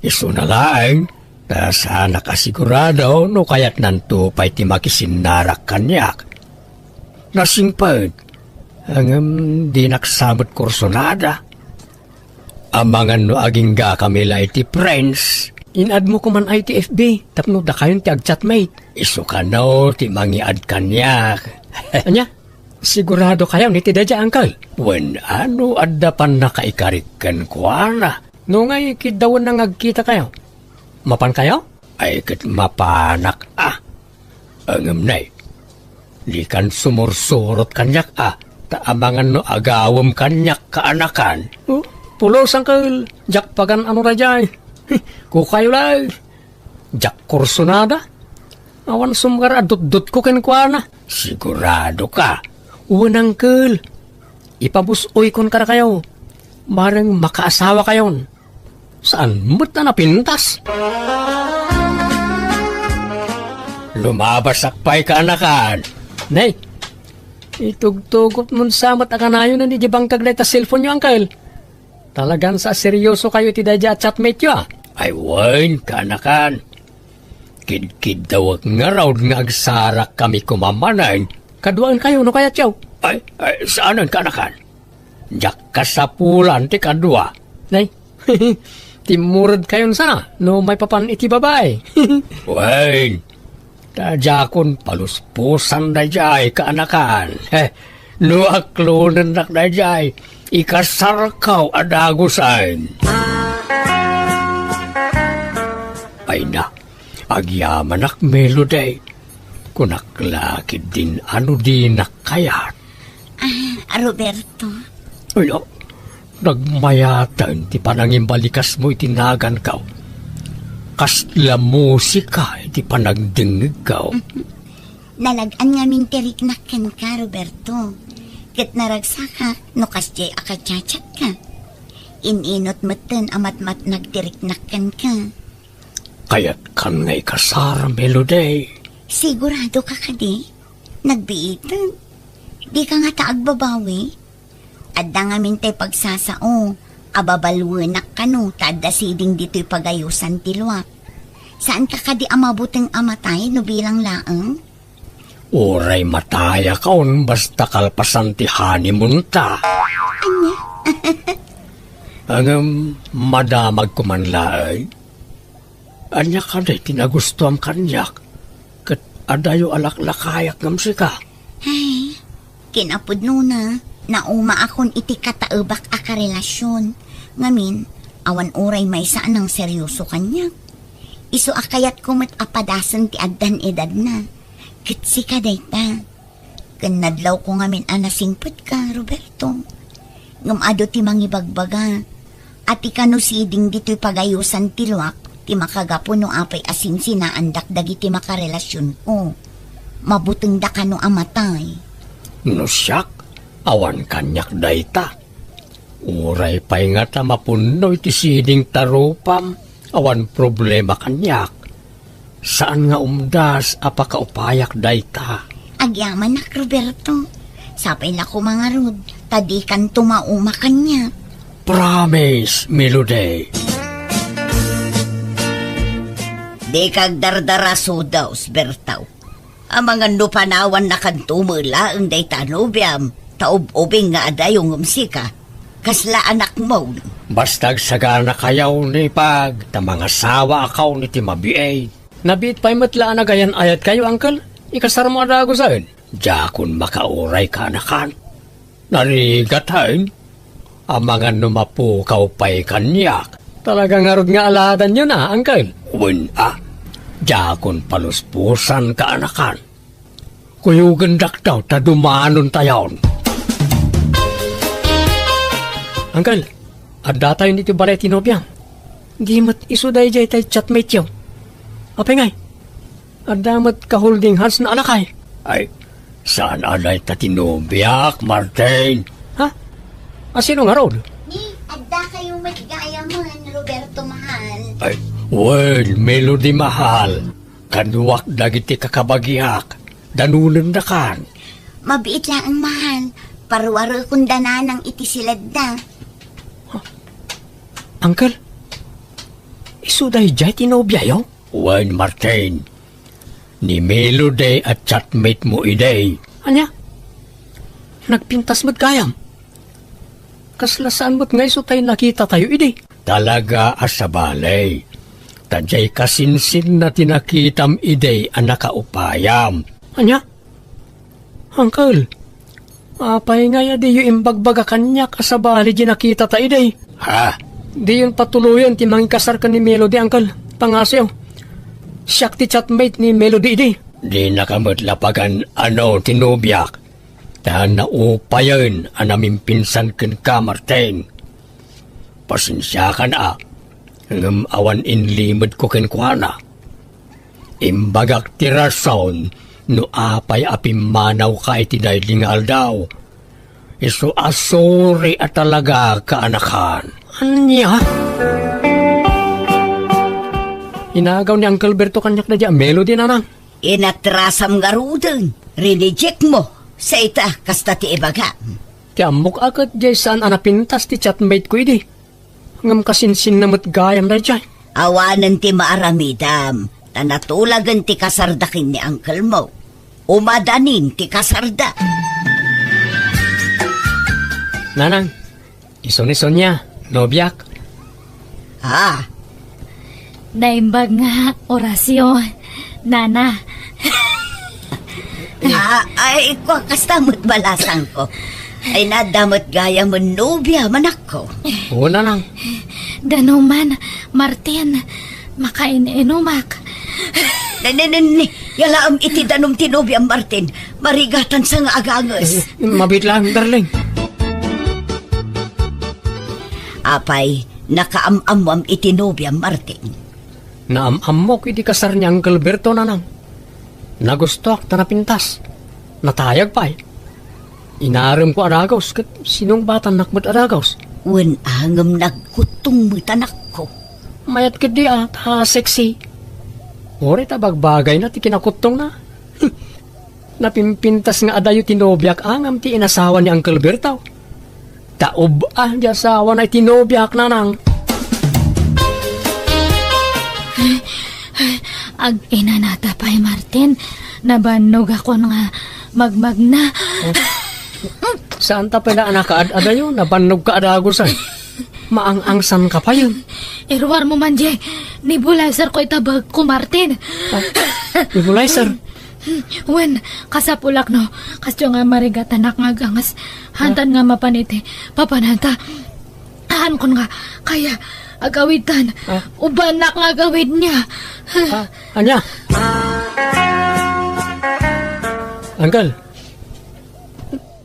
Isuna laeng, ta saanak a sigurado no kayatnanto pay ti makisinnarak kaniak. Nasingpet, ngem dinak sa met kursunada. Amangan no aginggakami la iti friends. In-add mo koman ay ti F B tapno dakayon ti agchatmate. Isu kano ti mangi-add kaniak. Ania? Sigurado kayon iti daydiay, uncle? Wen, ano adda pannakaikarik kenkuana? No ngay kiddawenna nga agkitakayo, mapankayo? Ay, ket mapanak a. Ngem nay, dikan sumursurot kaniak a, ta amangan no agawem kaniak kaanakan. Oh, pulos, uncle, diak pagan-ano daydiay. Kukayo laeng. Diak kursunada. Awan sumgar a dutdotko kenkuana. Sigurado ka? Wen, uncle. Ipabus-oykon kadakayo. Bareng makaasawakayon. Saan met a napintas? Lumabasak pay kaanakan. Nay, itugtugotmon sa met a kanayon idiay bangkag dayta cellphone-yo, uncle. Talagan sa seryoso kayo iti daydiay a chatmate-yo, a? Ay, wen, kaanakan. Kidkiddawek ngarud nga agsarakkami koma manen. Kaduaenkayo no kayatyo. Ay, ay, saanen, kaanakan. Diak kasapulan ti kadua. Nay, timmuredkayon sa no maipapan iti babai. Wen, ta diakon palusposan daydiay kaanakan. He, no aklonennak daydiay, ikasarkaw a dagusen. Ay na, agyamanak, Melody. Kunak la ketdin a no dinak kayat. Ah, Roberto. Ay, ah, nagmayaten ti panangimbalikasmo iti naganko. Kasla musika iti panagdengngegko. Nalag-an ngamin ti riknak kenka, Roberto. Ket naragsakak no kasdiay a kachachatka. In-inut metten a matmatnag ti riknak kenka. Kayatkan nga ikasar, Melody. Sigurado ka kadi? Nagbiiten. Di ka ngata agbabawi? Adda ngamin tay pagsasao a babaluenak kano ta adda siding ditoy pagayosan ti luak. Saan ka kadi a mabuteng a matay no bilang laeng? Uray matayakon basta kalpasan ti honeymoon ta. Ania? Ngem madamagko man laeng. Ania kadi ti nagustuam kaniak? Ket adayo a laklakayak ngem sika. Ay, kinapudnona, naumaakon iti kataebak a karelasion. Ngamin, awan uray maysa a nangserioso kaniak. Isu a kayatko met a padasen ti addan edadna. Ket sika dayta. Ken nadlawko ngamin a nasingpetka, Roberto. Ngem adu ti mangibagbaga a ti kano siding ditoy pagayosan ti luak ti makagapu no apay a sinsinaandak dagiti makarelasionko. Mabutengda kano a matay. No siak, awan kaniak dayta. Uray pay ngata mapunno iti siding ta rupam, awan problema kaniak. Saan nga umdas a pakaupayak dayta. Agyamanak, Roberto. Sapay la koma ngarud, ta dikanto mauma kaniak. Promise, Melody. Dika agdardara, Sudaw, Bertaw. Amangan no panawannakanto met laeng dayta a nobiam, ta ub-ubing nga adayo ngem sika. Kasla anakmo. Basta agsaganakayo ni pag, ta mangasawaakayon iti mabiit. Nabiit pay met la a nagayan-ayatkayo, Uncle. Ikasarmo a dagusen. Diakon makauray, kaanakan. Narigat, hen? Amangan no mapukaw pay kaniak. Talaga ngarud nga aladanyo na, Uncle. Wen a, diakon paluspusan, kaanakan. Kuyogendak daw ta dumanontayon. Uncle, addatayon iti balay ti nobiam. Di met isu daydiay tay chatmate-yo. Apay ngay? Adda met ka-holding hands na alakay. Ay, saan a dayta ti nobiak, Martin? Ha? A, sino ngarud? Ni, addakayo met gayamen, Roberto mahal. Ay, wen, Melody mahal. Kaduak dagiti kakabagiak. Danonendakan. Mabiit laeng mahal. Paruarekon da nanang iti siledda. Uncle, isu daydiay ti nobiayo? Wen, Martin, ni Melody a chatmate mo idi. Ania? Nagpintas met gayam? Kasla saan met nga isu tay nakitatayo idi? Talaga a sabali. Ta diay kasinsinna ti nakitam idi a nakaupayam. Ania? Uncle, apay ngay a diyo imbagbaga kaniak a sabali di nakitata idi? Ha? Diyon patuloyen ti mangikasar ken ni Melody, Uncle. Pangasiw. Siak ti chatmate ni Melody idi. Dinaka met la pagan-ano ti nobiak, ta naupayen a namimpinsan kenka, Martin. Pasensiakan a, ngem awan inlimedko kenkuana. Imbagak ti rason no apay a pimmanawka iti daydi nga aldaw. Isu a sorry a talaga, kaanakan. Ania? Inagaw ni Uncle Berto kaniak daydiay a Melody, nanang. Inatrasam ngaruden, rineject mo. Sa ita, kasta ti ibagam. Ti ammok a ket diay saan a napintas ti chatmate ko idi. Ngem kasinsinna met gayam daydiay. Awanen ti maaramidam, ta natulagen ti kasarda ken ni uncle mo. Umadanin ti kasarda. Nanang, isunisunia, nobiak. Ah, Naimbag nga, Horacio, nana. Ah, ay, kua, kasta met balasangko. Ay, nadda met gayamen nobia, manakko. Oo, nanang. Danuman, Martin, makain-inumak. Ne, ne, ne, ne. Yalaem iti danum ti nobiam, Martin. Marigatan sa nga aganges. Eh, mabiit lang, darling. Apay, nakaam-ammoam iti nobiam, Martin? Naam-ammok iti kasar ni Uncle Berto, nanang. Nagustoak ta napintas. Natayag pay. Inaremko a dagus ket sinungbatannak met a dagus. Wen a ngem nagkuttong met, anakko. Mayat ketdi a, ta sexy. Uray ta bagbagayna ti kinakuttongna. Napimpintas nga adayo ti nobiak a ngem ti inasawa ni Uncle Berto. Ta ub-a di asawana iti nobiak, nanang. Ag-inanata pay, Martin. Nabannogakon nga magmagna. Saan ta pala a nakaad-adayo? Nabannogka a dagusan. Maang-angsanka payen. Iruarmo man diay, nebulizer ko ita bagko, Martin. Ah, nebulizer? Wen, kasapulak no, kasdiay nga marigatanak nga agangas. Hantan nga mapan iti papananta. Haankon nga, kaya, agawidtan. Ah. Ubanak nga agawidna. Ah, ania? Uncle,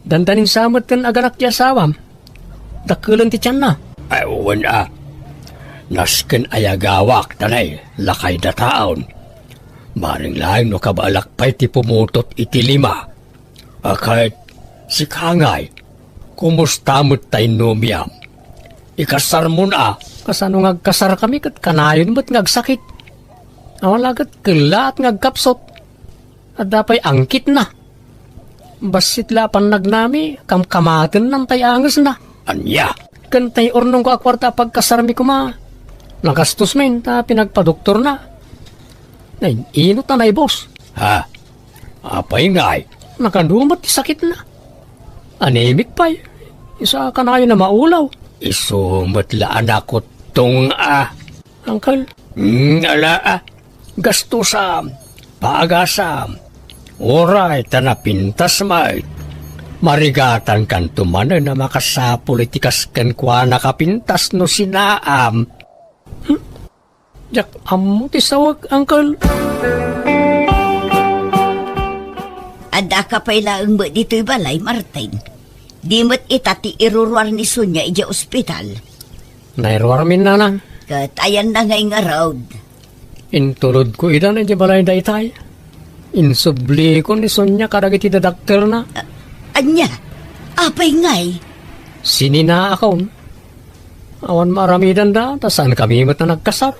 dandanin sa met ken aganak ti asawam. Dakkelen ti tianna. Ay, wen a. Nasken ayagawak, tanay, lakay dataon. Bareng laeng no kabaelak pay ti pumutot iti lima. A ket, sika ngay, kumusta met tay nobiam? Ikasarmon a? Kasano nga agkasarkami ket kanayon met nga agsakit? Awan la ket kellaat nga agkapsut. Adda pay angkitna. Bassit la a pannagnami, kamkamatennan tay angesna. Ania? Ken tay urnongko a kuarta a pagkasarmi koma, nagastos met ta pinagpadoktorna. Nain-inot a naibus. Ha? Apay ngay? Nakadumat ti sakitna. Anemic pay. Isu a kanayon a maulaw. Isu met la a nakuttong a. Uncle? Hmm, ala a. Gastusam, paagasam, uray ta napintas met. Marigatankanto manen a makasapul iti kas kenkuana a pintas no sinaam. Hmm? Diak ammo ti sawek, Uncle. Addaka pay laeng met ditoy balay, Martin. Di met ita ti iruruar ni Sonia idiay ospital. Nairuarmin, nanang. Ket ayanna ngay ngarud? Intulodko ida idiay balay daytay. Insubliko ni Sonia kadagiti dadakkelna. A-, ania? Apay ngay? Sininaakon. Awan maaramidanda, ta saankami met a nagkasar.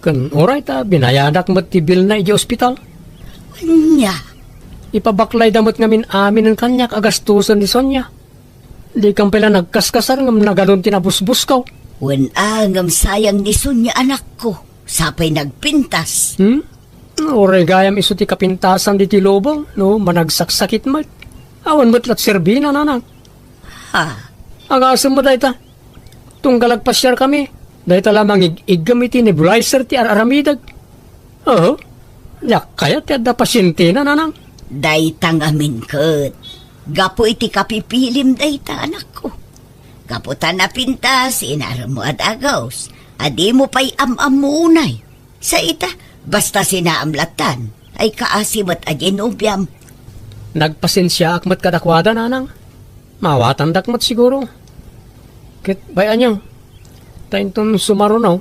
Ken uray ta binayadak met ti bilna idiay ospital. Ania? Ipabaklayda met ngamin aminen kaniak a gastusen ni Sonia. Dikan pay la nagkaskasar ngem nagadun ti nabusbusko. Wen a, ngem sayang ni Sonia, anakko. Sapay nagpintas. Hmm? Uray gayam isu ti kapintasan ditoy lubong, no managsaksakit met. Awan met la ti serbina, nanang. Ha? Agasem met dayta. Tunggal agpasiarkami, dayta la mangig-iggem iti nebulizer ti ar-aramidek. Oo. Diak kayat ti adda pasientena, nanang. Dayta ngamin ket gapu iti kapipilim dayta, anakko. Gapu ta napintas, inaremmo a dagus, a dimo pay am-ammo unay. Sa ita, basta sinaam lattan, ay kaasi met a diay nobiam. Nagpasensiaak met kadakuada, nanang. Mawatandak met siguro. Ket bay-anyo, ta inton sumaruno,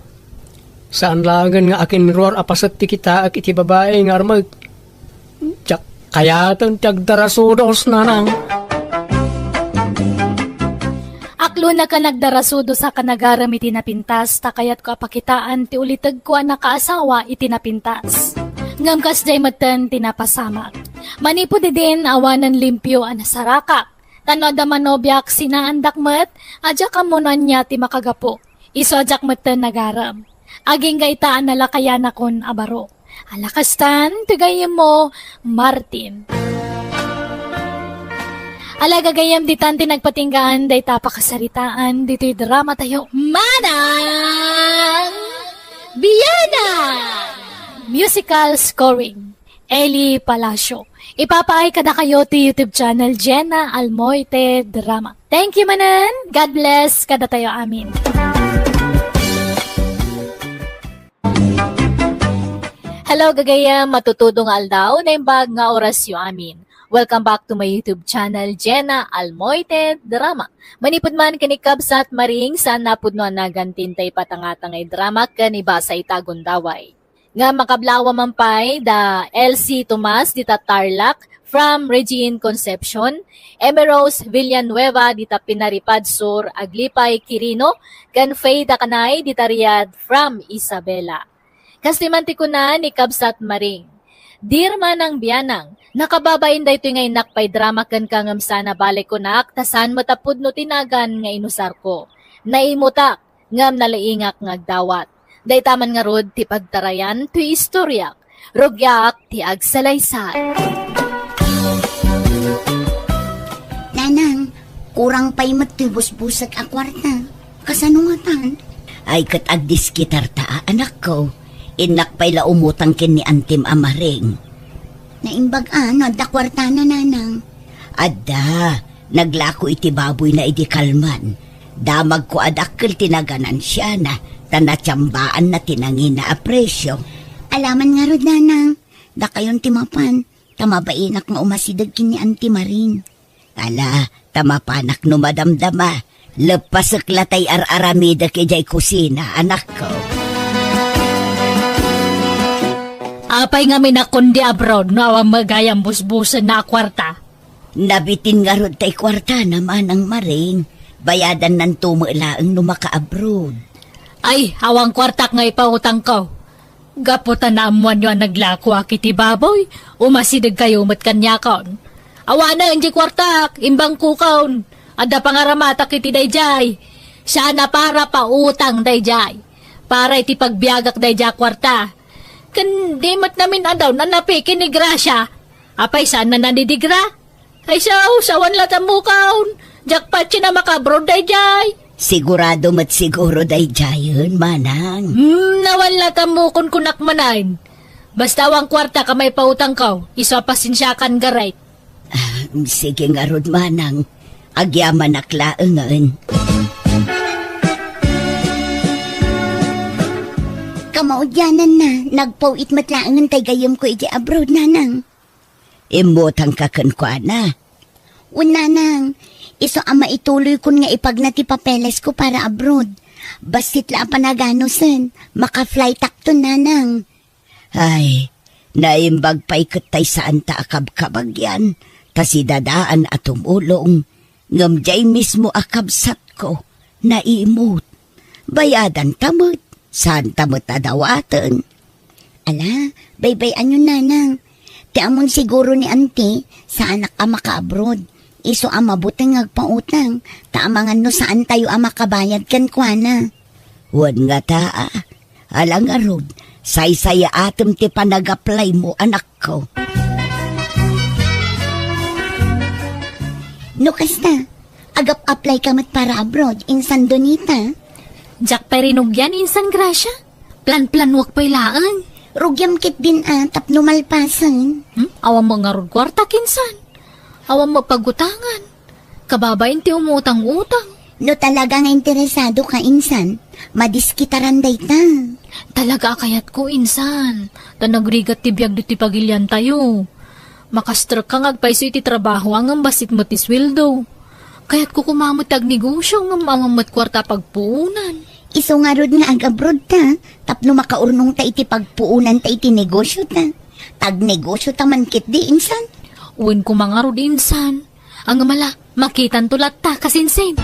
saan laengen nga akinruar a paset ti kitaek iti babai nga armek. Diak kayaten ti agdarasudos, nanang. Aklonak a nagdarasudos a kanagarem iti napintas, ta kayatko a pakitaan ti ulitegko a nakaasawa iti napintas. Ngem kasdiay metten ti napasamak. Manipud idin, awanen limpio a nasarakak. Ta no adda manobiak, sinaandak met, a diak ammo no ania ti makagapu. Isu a diak metten nagarem. Agingga ita a nalakayanakon a baro. Ala kastan, ti gayyemmo, Martin. Ala gagayyem, ditan ti nagpatinggaan dayta a pakasaritaan ditoy drama tayo, Manang Biana! Musical scoring, Eli Palacio. Ipapaay kadakayo ti YouTube channel Jenna Almoite Drama. Thank you manen. God bless kadatayo amin. Hello, gagayyem, matutudong nga aldaw, naimbag nga orasyo amin. Welcome back to my YouTube channel, Jenna Almoite Drama. Manipud man ken ni Kabsat Maring, saan napudno a nagantin tay patangtangay drama ken ibasa ita gundaway. Nga makablawa man pay da Elsie Tomas dita Tarlac from Regine Concepcion, Emmy Rose Villanueva dita Pinaripad Sur, Aglipay, Quirino, ken Faye Dacanay dita Riyadh from Isabela. Kastoy man ti kuna ni Kabsat Maring, "Dear Manang Bianang, nakababain daytoy nga innak pay drama kenka ngem sana bale kunak ta saan met a pudno ti nagan nga inusarko. Naimutak, ngem nalaingak nga agdawat. Dayta man ngarud ti pagtarayan toy istoryak. Rugiak ti agsalaysay. Nanang, kurang pay met ti busbusek a kuarta. Kasano ngatan? Ay, ket agdiskitarta a, anakko. Innak pay la umutang ken ni antim a Maring. Naimbag a, no adda kuartana, nanang? Adda, naglako iti baboyna idi kalman. Damagko a dakkel ti naganansiana, ta natiambaanna ti nangina a presio. Alaman ngarud, nanang, dakayon ti mapan, ta mabainak nga umasideg ken ni Auntie Maring. Ala, ta mapanak no madamdama. Leppasek la tay ar-aramidek idiay kusina, anakko. Apay ngamin a kundi abroad no awan met gayam busbusenna a kuarta? Nabitin ngarud tay kuartana, Manang Maring. Bayadannanto met laeng no makaabroad. Ay, awan kuartak nga ipautangko. Gapu ta naammoanyo a naglakoak iti baboy, umasidegkayo met kaniakon. Awanen diay kuartak, imbangkokon. Adda pangaramatak iti daydiay. Saan a para pautang daydiay. Para iti pagbiagak daydiay a kuarta. Ken di met namin-adaw a napiki ni Gracia. Apay, saan a nadidigra? Ay, sao, awan la tammokon. Diak patien a makaabroad daydiay. Sigurado met siguro daydiayen, Manang. Hmm, awan la tammokon, kunak manen. Basta awan kuartak a maipautangko, isu a pasensiakan, Garet. Ah, sige ngarud, Manang. Agyamanak laengen. Kamaudiananna, nagpaw-it met laengen tay gayyemko idiay abroad, Nanang. Immutangka kenkuana. Wen, Nanang, isu a maituloykon nga ipagna ti papelesko para abroad. Bassit la a panaganusen, maka-flightakton, Nanang. Ay, naimbag pay ket tay saanta a kabkabagyan, ta sidadaan a tumulong. Ngem diay mismo a kabsatko, naimut. Bayadanta met, saanta met a dawaten. Ala, baybay-anyon, Nanang. Ti ammon siguro ni Auntie, saanak a makaabroad. Isu a mabuteng nga agpautang, ta amangan no saantayo a makabayad kenkuana. Wen ngata, a. Ala ngarud, saysayaatem ti panag-applymo, anakko. No kasta, agap-applyka met para abroad, insan Donita? Diak pay rinugian, insan Gracia. Plan-planuak pay laeng. Rugiam ketdin a tapno malpasen. Hmm? Awan met ngarud kuartak, insan. Awan met pagutangan. Kababain ti umutang-utang. No talaga nga interesadoka, insan, madiskitaran dayta. Talaga a kayatko, insan. Ta nagrigat ti biag ditoy pagiliantayo. Makastrekka nga agpayso iti trabaho a ngem bassit met ti sueldo. Kayatko koma met ti agnegosio ngem awan met kuarta a pagpuonan. Isu ngarud nga ag-abroadta, tapno makaurnongta iti pagpuonanta iti negosiota. Agnegosiotaman ketdi, insan. Wen koma ngarud, insan. Ngem ala, makitanto latta, kasinsin.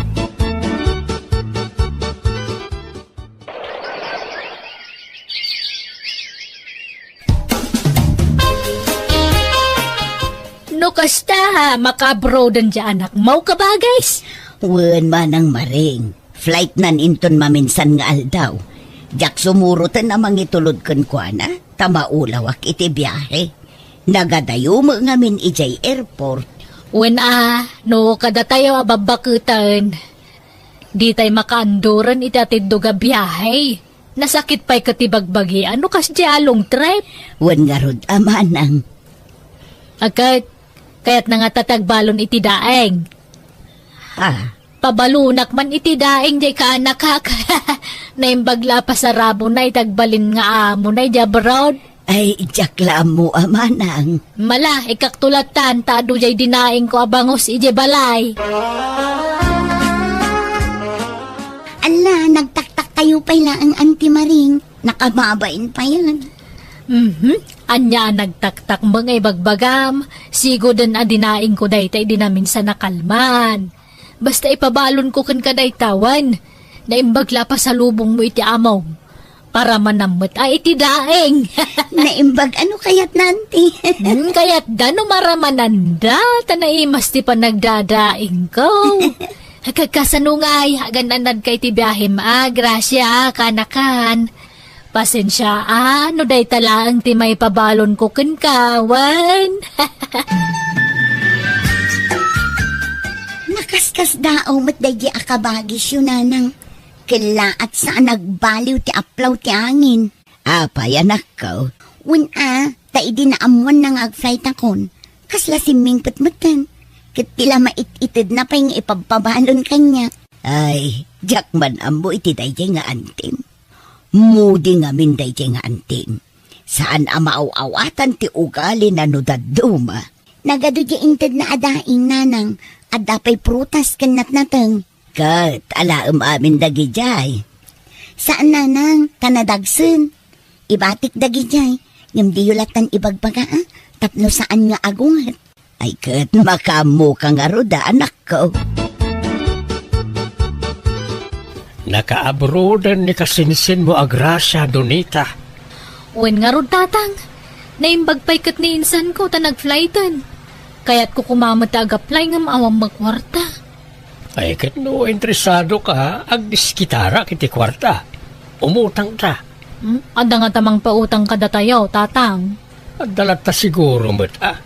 No kasta, makaabroaden diay anakmo, kabagis? Wen, Manang Maring. Flightnan inton maminsan nga aldaw. Diak sumuroten a mangitulod kenkuana, ta maulawak iti biahe. Nagadayo met ngamin idiay airport. Wen a, no kadatayo a babbaketen, ditay makaanduren iti atiddog a biahe. Nasakit pay ket ti bagbagian no kasdiay a long trip. Wen ngarud a, Manang. Ket, kayatna ngata ti agbalon iti daeng? Ha? Pabalonak man iti daeng diay kaanakak. Naimbag la a pasarabona iti agbalin nga amona idiay abroad. Ay, diak la ammo a, Manang. Ala, ikkakto lattan, ta adu diay dinaengko a bangus idiay balay. Ala, nagtaktakkayo pay laeng, Auntie Maring. Nakababain payen. Mhm. Ania a nagtaktak met nga ibagbagam? Sigoden a dinaengko dayta idi naminsan a kalman. Basta ipabalonko kenka dayta wen. Naimbag la a pasalubongmo iti amom. Paramanam met a iti daeng. Naimbag a no kayatna, Auntie. Hmm, kayatda no maramananda, ta naimas ti panagdadaengko. Agkasano ngay, agan-anadka iti biahem a, Gracia, kaanakan. Pasensia, a, no dayta laeng ti maipabalonko kenka, wen. Nakaskasdaaw met daydi a kabagisyo, nanang. Kellaat sa a nagbaliw ti aplaw ti angin. Apay, anakko? Wen a, ta idi naammoanna nga agflightakon, kasla simmingpet metten. Ket ti la mait-itedna pay nga ipabpabalon kaniak. Ay, diak man ammo iti daydiay nga antim. Mudi ngamin daydiay nga antim. Saan a maaw-awatan ti ugalina no dadduma. Nagadu diay intedna a daing, nanang. Adda pay prutas ken natnateng. Ket alaem amin dagidiay. Saan, nanang, ta nadagsen. Ibatik dagidiay, ngem diyo lattan ibagbaga, a, tapno saan nga agunget. Ay ket, makaammoka ngarud a, anakko. Nakaabroaden ni kasinsinmo a Gracia, Donita. Wen ngarud, tatang. Naimbag pay ket ni insanko ta nagflighten. Kayatko koma met a ag-apply ngem awan met kuarta. Ay, ket no interesadoka, agdiskitarak iti kuarta. Umutangta. Hmm? Adda ngata mangpautang kadatayo, tatang? Adda latta siguro met, a.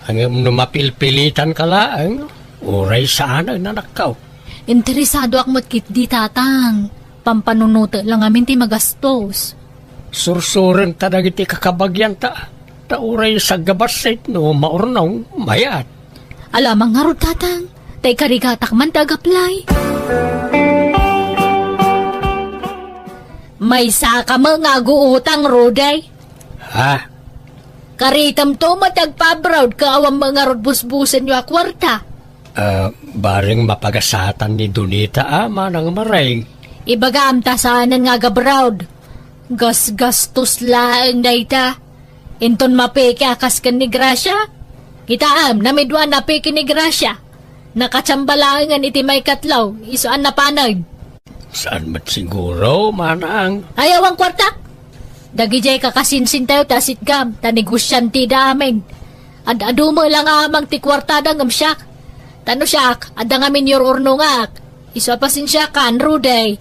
Ngem no mapilpilitanka laeng, uray saanen, anakko. Interesadoak met ketdi, tatang. Pampanunotek la ngamin ti magastos. Sursurenta dagiti kakabagianta, ta uray saggabassit no maurnong, mayat. Alamang ngarud, tatang, ta ikarigatak man ti ag-apply. Maysaka met nga aguutang, Rudy. Ha? Karitemto met ti agpa-abroad ket awan met ngarud busbusenyo a kuarta. Ah, bareng mapagasatan ni Donita a, Manang Maray. Ibagam ta saanen nga ag-abroad. Gasgastos laeng dayta. Inton mapeke a kas ken ni Gracia. Kitaem, namidua a napeke ni Gracia. Nakachamba laengen iti maikatlo, isu a napanen. Saan met siguro, manang? Ay, awan kuarta. Dagidiay kakasinsintayo ti asitgam, ta negosiantida amin. Ad-adu met la nga amang ti kuartada ngem siak. Ta no siak, adda ngamin yur-urnongak. Isu a pasensiakan, Rudy.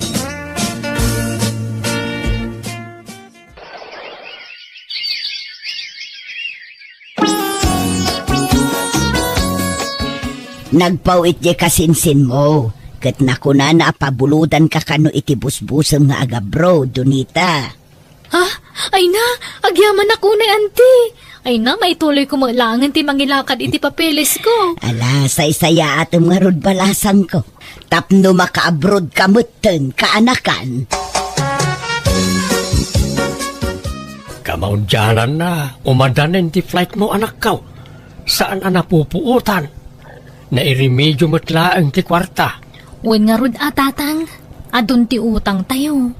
Nagpaw-it diay kasinsinmo, ket nakunana a pabulodanka kano iti busbusem nga ag-abroad, Donita. Ha? Ay na, agyamanak unay, anti. Ay na, maituloyko met laengen ti mangilakad iti papeles ko. Ala, saysayaatem ngarud balasangko. Tapno maka-abroad ka metten, kaanakan. Kamaudiananna, umadanen ti flight mo, anakko. Saan a napupuotan. Nairemedio met laeng ti kuarta. Wen ngarud a, tatang, adun ti utangtayo.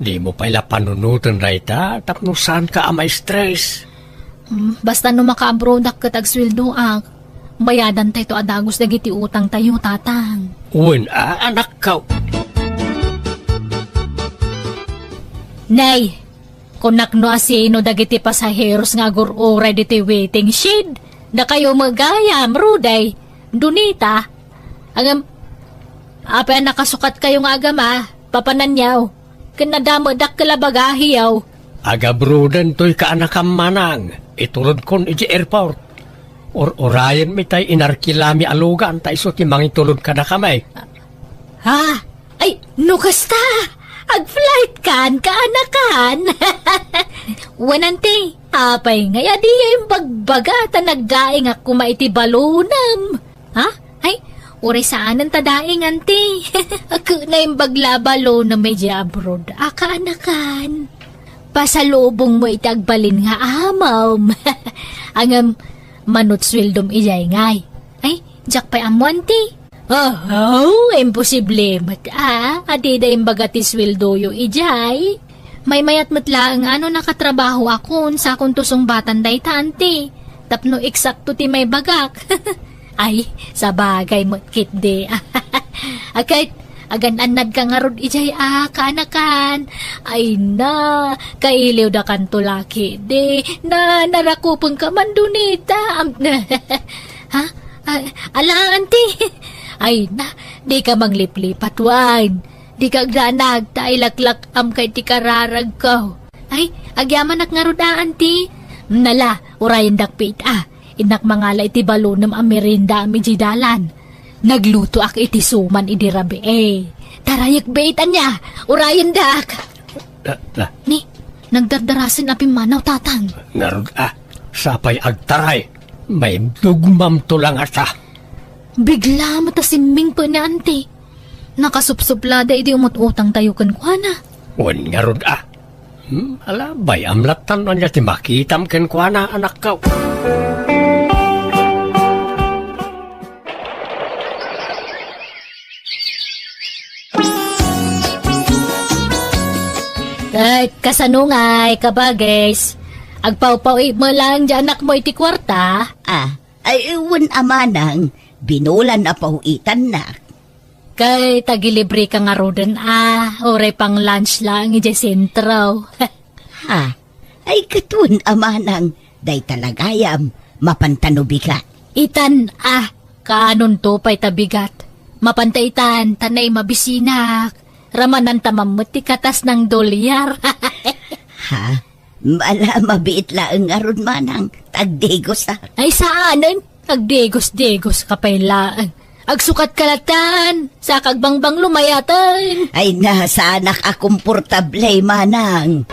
Dimo pay la panunoten dayta tapno saanka a ma-stress. Hmm, basta no maka-abroadak ket agsueldoak, bayadantayto a dagus dagiti utangtayo, tatang. Wen a, anakko. Nay, kunak no asino dagiti pasaheros nga agur-uray ditoy waiting shed. Dakayo met gayam, Rudy, Donita. Ngem, apay a nakasukatkayo nga agama, papananyo? Ken adda met dakkel a bagahiyo. Agabroaden toy kaanakam, manang. Itulodkon idiay airport. Ur-urayenmi tay inarkilami a lugan ta isu ti mangitulod kadakami. Ha? Ay, no kasta, agflightkan, kaanakan. Wen, anti, apay ngay a diyo imbagbaga ta nagdaingak koma iti balonem? Ha? Ay, uray saanen ta daing, anti. Ket naimbag la a balonem idiay abroad a kaanakan. Pasalubongmo iti agbalin nga amom. Ngem, manut sueldom idiay ngay. Ay, diak pay ammo, anti. Oh, imposible met a, a dida imbaga ti sueldoyo idiay. Maymayat met laeng a no nakatrabahoakon, sakonto sungbatan dayta, anti. Tapno eksakto ti maibagak. Ay, sabagay met ketdi. A ket, agan-annadka ngarud idiay a kaanakan. Ay na, kailiwdakanto la ketdi. Na, narakupenka man, Donita. Am-, ha? Ay, ala, anti. Ay na, dika mangliplipat wen. Dika agdanag ta ilaklak-amka iti kararagko. Ay, agyamanak ngarud a, anti. Nala, urayendak pay ita. Innak mangala iti balonem a merienda a mididalan. Naglutoak iti suman idi rabii. Tarayek bait ania, urayendak. La, la. Ni, nagdardarasen a pimmanaw, Tatang. Ngarud a, sapay agtaray. Maibdugmamto la ngata. Bigla met a simmingpet ni Anti. Nakasupsuplada idi umut-utangtayo kenkuana. Wen ngarud a. Hmm, ala, bay-am lattan no ania ti makitam kenkuana, anakko. Ket kasano ngay, kabages? Agpawpaw-it met laeng ti anakmo iti kuarta? Ah, ay, wen a manang, binulan a paw-itannak. Ket agilibreka ngaruden a, uray pang-lunch laeng idiay sentro. Ha? Ay, ket wen a manang, dayta la gayam, mapanta no bigat. Itan a, kaanonto pay ta bigat. Mapanta itan, ta naimabisinak. Ramananta man met ti katas nang dolyar. Ha? Ala, mabiit laeng ngarud manang, tagdegosak. Ay, saanen. Agdegos-degoska pay laeng. Agsukatka lattan, sa ka agbangbanglo mayaten. Ay na, saanak a komportable, manang.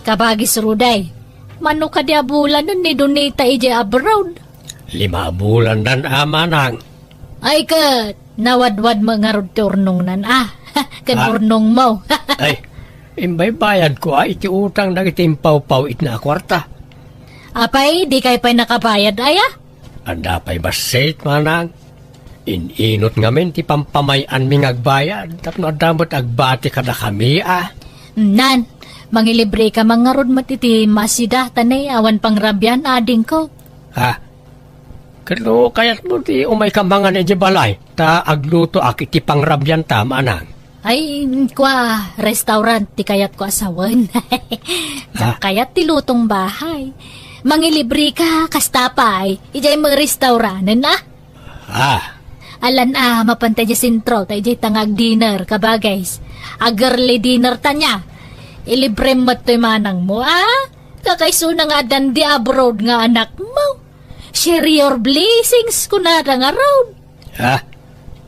Kabages Ruday, mano kadi a bulanen ni Donita idiay abroad? Lima a bulandan a manang. Ay ket, nawadwad met ngarud ti urnongnan a. Ken Ah. urnongmo. Ay, imbaybayadko a iti utang dagiti impawpaw-itna a kuarta. Apay, dikay pay nakabayad aya? Adda pay bassit, manang. In-inut ngamin ti pampamay-anmi nga agbayad tapno adda met agbati kadakami a. Nan, mangilibreka man ngarud met iti masida, ta ne, awan pangrabian, adingko. Ha? Ket no kayatmo ti umayka mangan idiay balay, ta aglutoak iti pangrabianta, manang. Ay, kua, restaurant ti kayatko a sawen. Ha? Kayat ti lutong bahay. Mangilibreka, kasta pay, idiay met restauranen a. Ah. Alan a, mapanta idiay sentro, ta idiay ta nga ag-dinner, kabages. Ag-early dinner ta nia. Ilibrem met toy manangmo, a? Kakaisuna nga addan di abroad nga anakmo. Share your blessings, kunada ngarud. Ha?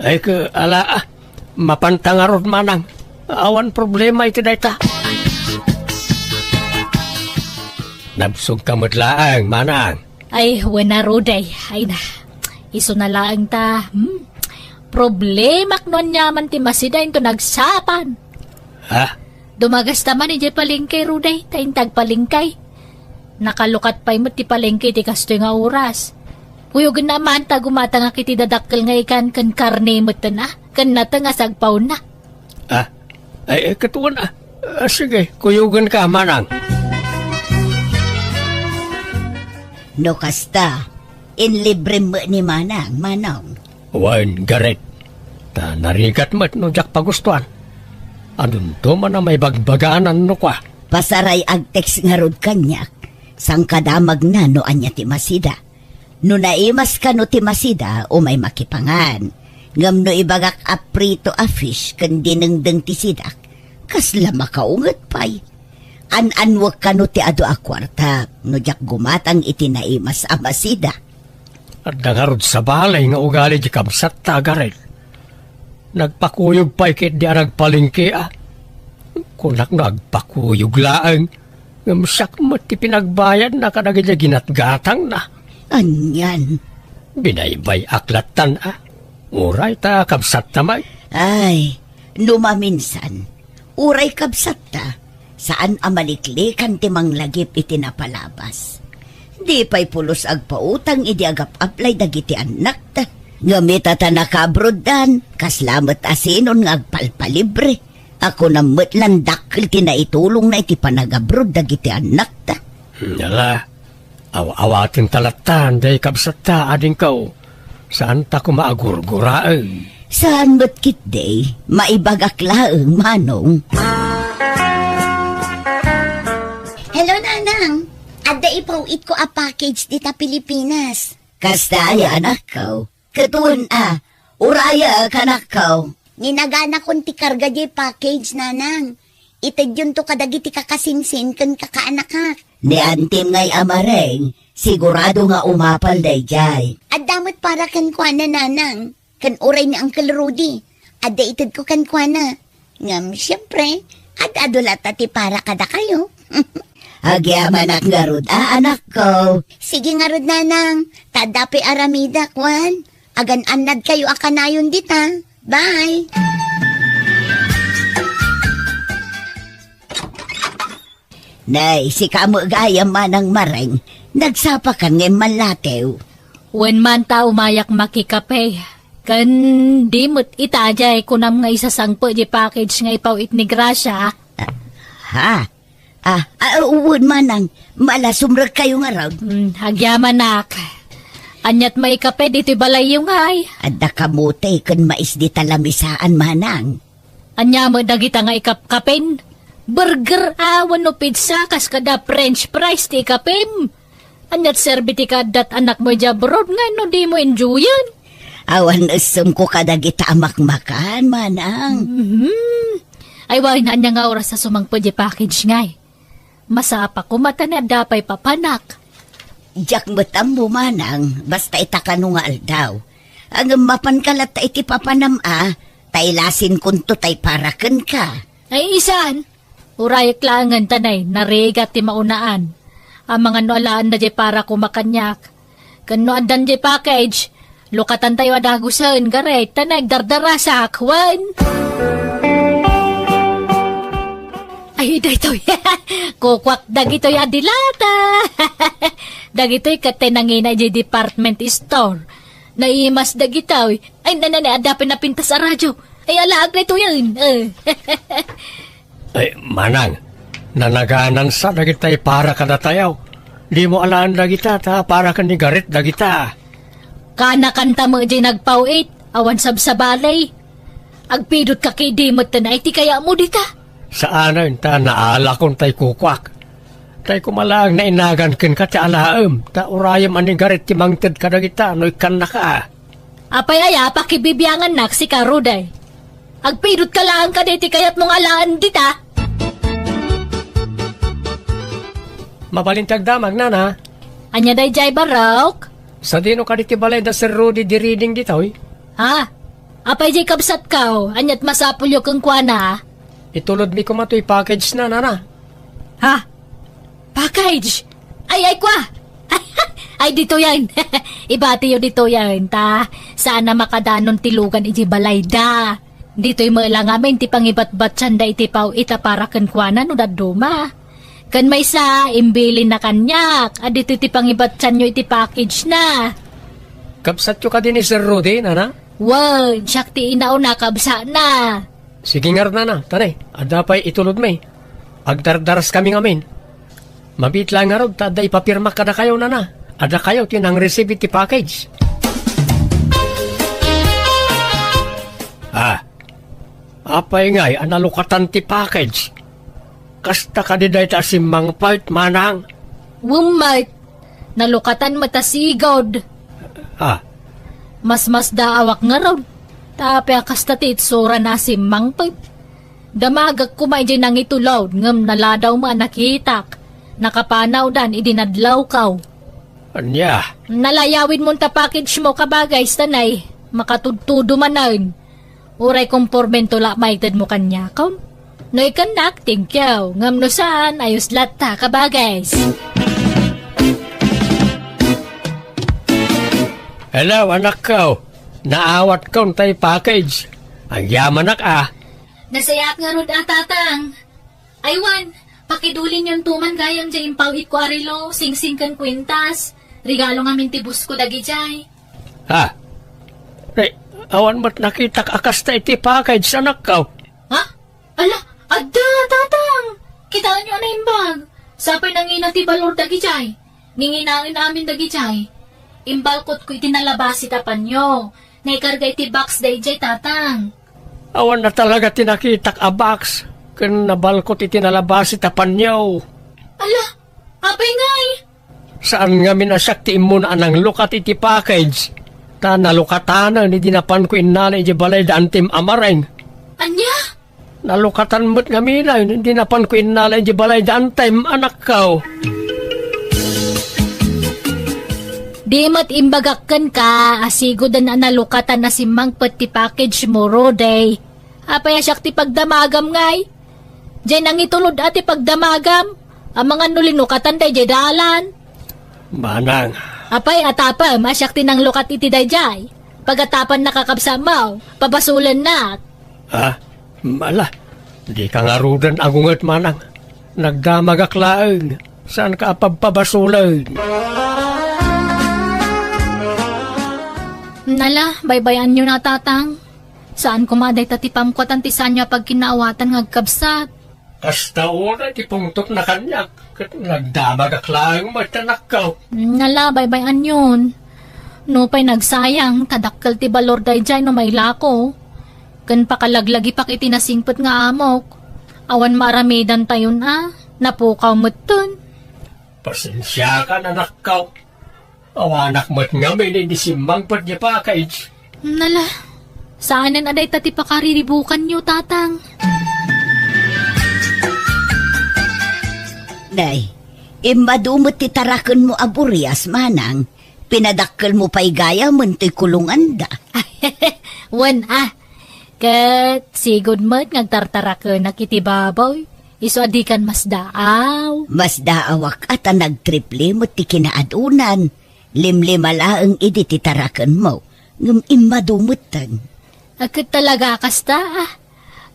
Ay, ke, ala, ah. Mapanta ngarud, manang. Awan problema iti dayta. Nabsogka met laeng, manang. Ay, wen a, Ruday. Ay na. Isuna laeng ta, hmm? Problemak no aniaman ti masida inton agsapan. Ha? Dumagasta man idiay palengke, Ruday, ta inton agpalengke. Nakalukat pay met ti palengke iti kastoy nga oras. Kuyogenna man ta gumatangak iti dadakkel nga ikan ken karne metten a, ken nateng a sagpawna. Ah, ay, ay, ket wen a. Ah, sige, kuyogenka, manang. No kasta, inlibrem met ni manang, manong. Wen, Gareth. Ta narigat met no diak pagustuan. Adunto man a maibagbaganan no kua. Pasaray agtext ngarud kaniak. Sangkadamagna no ania ti masida. No naimas kano ti masida, umay makipangan. Ngem no ibagak a prito a fish ken dinengdeng ti sidak, kasla makaunget pay. An-anwek kano ti adu a kuartak no diak gumatang iti naimas a masida. Adda ngarud sabali nga ugali di kabsatta, Gareth. Nagpakuyog pay ket di a nagpalengke a. Kunak no agpakuyog laeng, ngem siak met ti pinagbayadna kadagiti ginatgatangna. Anian? Binaybay-ak lattan a. Uray ta kabsatta met. Ay, no maminsan, uray kabsatta, saan a maliklikan ti manglagip iti napalabas. Di pay pulos agpautang idi agap-aplay dagiti annakta. Ngem ita ta nakaabroddan, kasla met a sinon nga agpalpalibre. A kunam met lan dakkel ti naitulongna iti panagabrod dagiti annakta. Ala, aw-awaten ta lattan, day kabsatta, adingko. Saan ta koma agurguraen. Saan met ketdi, maibagak laeng, manong. Hello, Nana. Adda ipaw-itko a package dita Pilipinas. Kasta aya, anakko. Ket wen a, urayek, anakko. Ninaganakon ti karga diay package, nanang. Itedyonto kadagiti kakasinsin ken kakaanakak. Ni antim ngay a mareng, sigurado nga umapal daydiay. Adda met para kenkuana, nanang. Ken uray ni Uncle Rudy, adda itedko kenkuana. Ngem, siempre, ad-adu latta ti para kadakayo. Agyamanak ngarud a, anakko. Sige ngarud, nanang. Ta adda pay aramidak, wen. Agan-annadkayo a kanayon dita. Bye! Nay, sika met gayam, manang mareng, nagsapakan nga immallatew. Wen man ta umayak makikape. Ken di met ita diay kunam nga isasangpet diay package nga ipaw-it ni Gracia. Ha? Ah, ah, wen manang, malasumrekkayo ngarud. Hmm, agyamanak. Aniat maikape ditoy balayyo ngay? Adda kamote ken mais dita lamisaan, manang. Ania met dagita nga ikapkapen? Burger a wenno pizza kas kada French fries ti ikapem? Aniat serbi ti kaaddat anakmo idiay abroad nga no dimo enjoyen? Awan essem ko kadagita a makmakan, manang. Mhm. Ay, wen, ania nga oras a sumangpet diay package ngay? Masapa koma ta ni adda pay papanak. Diak met ammo, manang, basta ita kano nga aldaw. Ngem mapanka latta iti papanam a, ta ilasinkonto tay para kenka. Ay, isan? Urayek laengen ta nay, narigat ti maunaan. Amangan no alaenna diay para koma kaniak. Ken no addan diay package, lukatantayo a dagusen, garet, ta nagdardarasak, wen. Ay, daytoy. Kukuak dagitoy a dilata. Dagitoy ket tay nangina idiay department store. Naimas dagitoy. Ay, nanay, adda pay napintas a radio. Ay, alaag daytoyen. Eh. Ay, manang, nanaganansa dagitay para kadatayo. Dimo alaen dagita, ta para ken ni Garet dagita. Kanakanta met diay nagpaw-it, awan sabsabali. Agpidotka kadi metten ay ti kayatmo dita? Saanen, ta naalakon tay kukuak. Tay koma laeng nainagan kenka ti alaem, ta urayem a ni Garet ti mangted kadagita no ikkannaka. Apay aya a pakibibiangannak, sika, Rudy? Agpidotka laeng kadi ti kayatmo nga alaen dita? Mabalin ti agdamag, nana. Ania daydiay, barok? Sadino kadi ti balay da Sir Rudy Diriding ditoy? Ha? Apay diay kabsatko? Aniat masapulyo kenkuana? Itulodmi koma toy package na, nana. Ha? Package? Ay, ay, kwa! Ay, ditoyen. Ibatiyo ditoyen, ta saan a makadanon ti lugan idiay balayda. Ditoy met la ngamin ti pangibatbatianda iti paw-it a para kenkuana no dadduma. Ken maysa, imbilinna kaniak a ditoy ti pangibatanyo iti package na. Kabsatyo kadi ni Sir Rudy, nana? Wen, siak ti inauna, kabsatna. Sige ngarud, nana, ta ne, adda pay itulodmi. Agdardaraskami ngamin. Mabiit la ngarud ta adda ipapirmak kadakayo, nana. Adakayo ti nangreceive iti package. Ah, apay ngay a nalukatan ti package? Kasta kadi dayta a simmangpet, manang? Wen met, nalukatan met a sigud. Ah. Masmasdaawak ngarud, ta apay a kasta ti itsurana a simmangpet. Damagek koma idiay nangitulod ngem naladaw met a nakitak. Nakapanawdan idi nadlawko. Ania? Nalayawidmon ta package mo, kabagay, stanay. Makatudtudo manen. Uray kompormento la maitedmo kaniakon. No ikannak, thank you. Ngem no saan, ayos latta, kabagay. Hello, anakko. Naawatkon tay package. Agyamanak a. Nasayaat ngarud a, Tatang. Ay wen, pakidulinyonto man gayam diay impaw-itko a relo, singsing ken kuentas. Regalo ngamin ti boss ko dagidiay. Ha? Ay, awan met nakitak a kasta iti package, anakko. Ha? Ala, adda, Tatang! Kitaenyo a naimbag. Sapay nangina ti balor dagidiay. Nginginaen amin dagidiay. Imbalkotko iti nalabasi ta panyo. Naikarga iti box daydiay, Tatang. Awan na talaga ti nakitak a box ken nabalkot iti nalabasi ta panyo. Ala, Apay ngay? Saan ngamin a siak ti immuna a nanglukat iti package, ta nalukatanen idi napanko innala idiay balay da Antem a Mareng. Ania? Nalukatan met ngamin idi napanko innala idiay balay da Antem, anakko. Di met imbagak kenka a sigud a nalukatan a simmangpet ti package mo, Rudy. Apay a siak ti pagdamagam ngay? Diay nangitulod a ti pagdamagam. Amangan no linukatan daydiay dalan. Manang. Apay, atapem a siak ti nanglukat iti daydiay. Pagatapan nakakabsat mo, pabasolennak. Ha? Ala, dika ngaruden agunget, Manang. Nagdamagak laeng. Saanka a pabpabasolen? Nala, baybay-anyo na, Tatang. Saan koma dayta ti pamkuatan ti saanyo a pagkinaawatan nga agkabsat. Kasta unay ti pungtotna kaniak, ket nagdamagak laeng met, anakko. Nala, baybay-anyon. Nupay nagsayang, ta dakkel ti balor daydiay no mailako. Ken pakalaglagipak iti nasingpet nga amok. Awan maaramidantayon a, napukaw metten. Pasensiakan, anakko. Awanak met ngamin idi simmangpet diay package. Nala, saanen a dayta ti pakariribukanyo, Tatang. Nay, immadu met ti tarakenmo a burias, Manang. Pinadakkelmo pay gayamen toy kulonganda. Wen a, ket sigud met nga agtartarakenak iti baboy. Isu a dikan masdaaw. Masdaawak a ta nagtriple met ti kinaadunan. Limlima laeng idi ti tarakenmo, ngem immadu metten. Ket talaga kasta, a.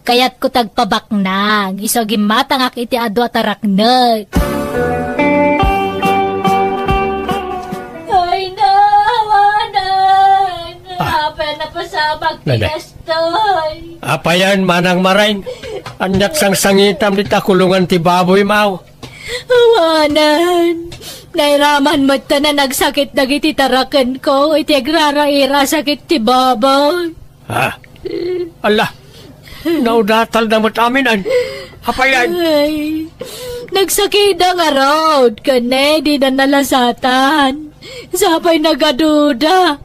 Kayatko ti agpabaknang, isu a gimmatangak iti adu a taraknek. Ay, naawanan! Ah. Apay a napasamak ti Nene. Kastoy? Apayen, Manang Mareng? Aniat sangsangitam dita kulongan ti baboymo? Awanen. Nairaman met ta nagsakit dagiti tarakenko iti agraraira a sakit ti baboy. Ha? Ala, naudatalda met aminen. Apayen? Ay, nagsakitda ngarud, ken ne, dida nalasatan. Sapay nagaduda.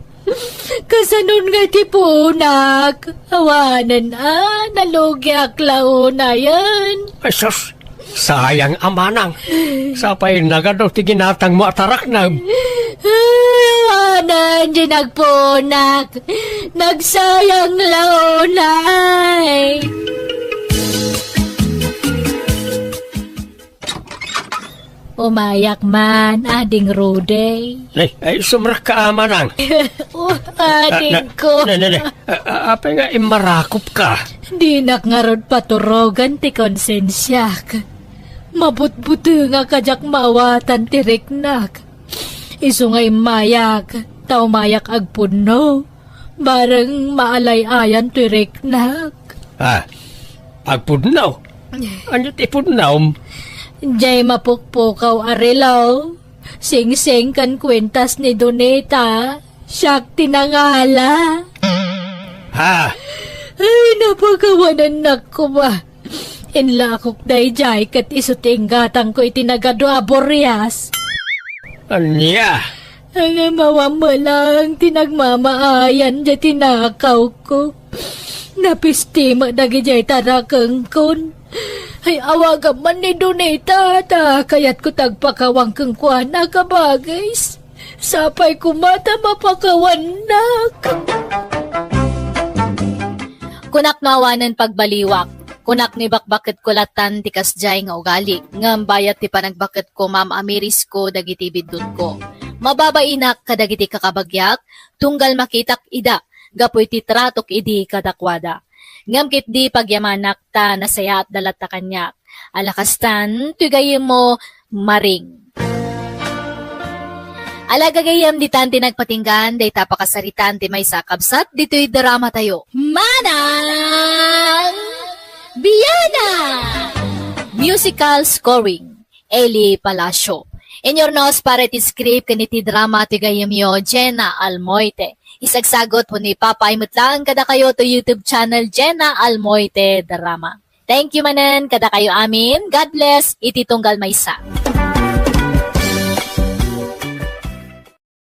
Kasanon nga ti puonak? Awanen a, nalugiak la unayen. Ay, sus! Sayang a manang. Sapay nagadu ti ginatangmo a taraknem. Awanen ti nagpuonak. Nagsayang la unay. Umayak man, Ading Rudy. Nay, ay, sumrekka a manang. Oh, adingko. Na, na, na, na. A, a, apay nga immarakopka? Dinak ngarud paturogen ti konsensiak. Mabutbutengak a diak maawatan ti riknak. Isu nga immayak, ta umayak agpudno. Bareng maalay-ayan toy riknak. Ah, agpudno? Ania ti pudnom? Diay mapukpukaw a relo, singsing ken kuentas ni Donita, siak ti nangala. Ha? Ay, napakawanennak koma. Inlakok daydiay ket isu ti inggatangko iti nagadu a burias. Ania? Ngem awan met laeng ti nagmamaayan diay tinakawko. Napisti met dagidiay tarakengkon. Ay, awagam man ni Donita, ta kayatko ti agpakawan kenkuana, kabagis. Sapay koma ta mapakawannak. Kunak no awanen pagbaliwak, kunak no ibakbaketko latan ti kasdiay nga ugali, ngem bayat ti panagbaketko, maam-amirisko dagiti biddutko. Mababainak kadagiti kakabagiak, tunggal makitak ida, gapu iti tratok idi kadakuada. Ngem ketdi pagyamanak ta nasayaatda latta kaniak. Ala kastan, toy gayyemmo, Maring. Ala gagayyem, ditan ti nagpatinggan, dayta pakasaritaan ti maysa a kabsat, ditoy drama tayo. Manang Biana! Musical scoring, Eli Palacio. Inurnos para iti script ken iti drama ti gayyemyo, Jenna Almoite. Isagsagot wenno ipapaay met laeng kadakayo to YouTube channel Jenna Almoite Drama. Thank you manen kadakayo amin. God bless iti tunggal maysa.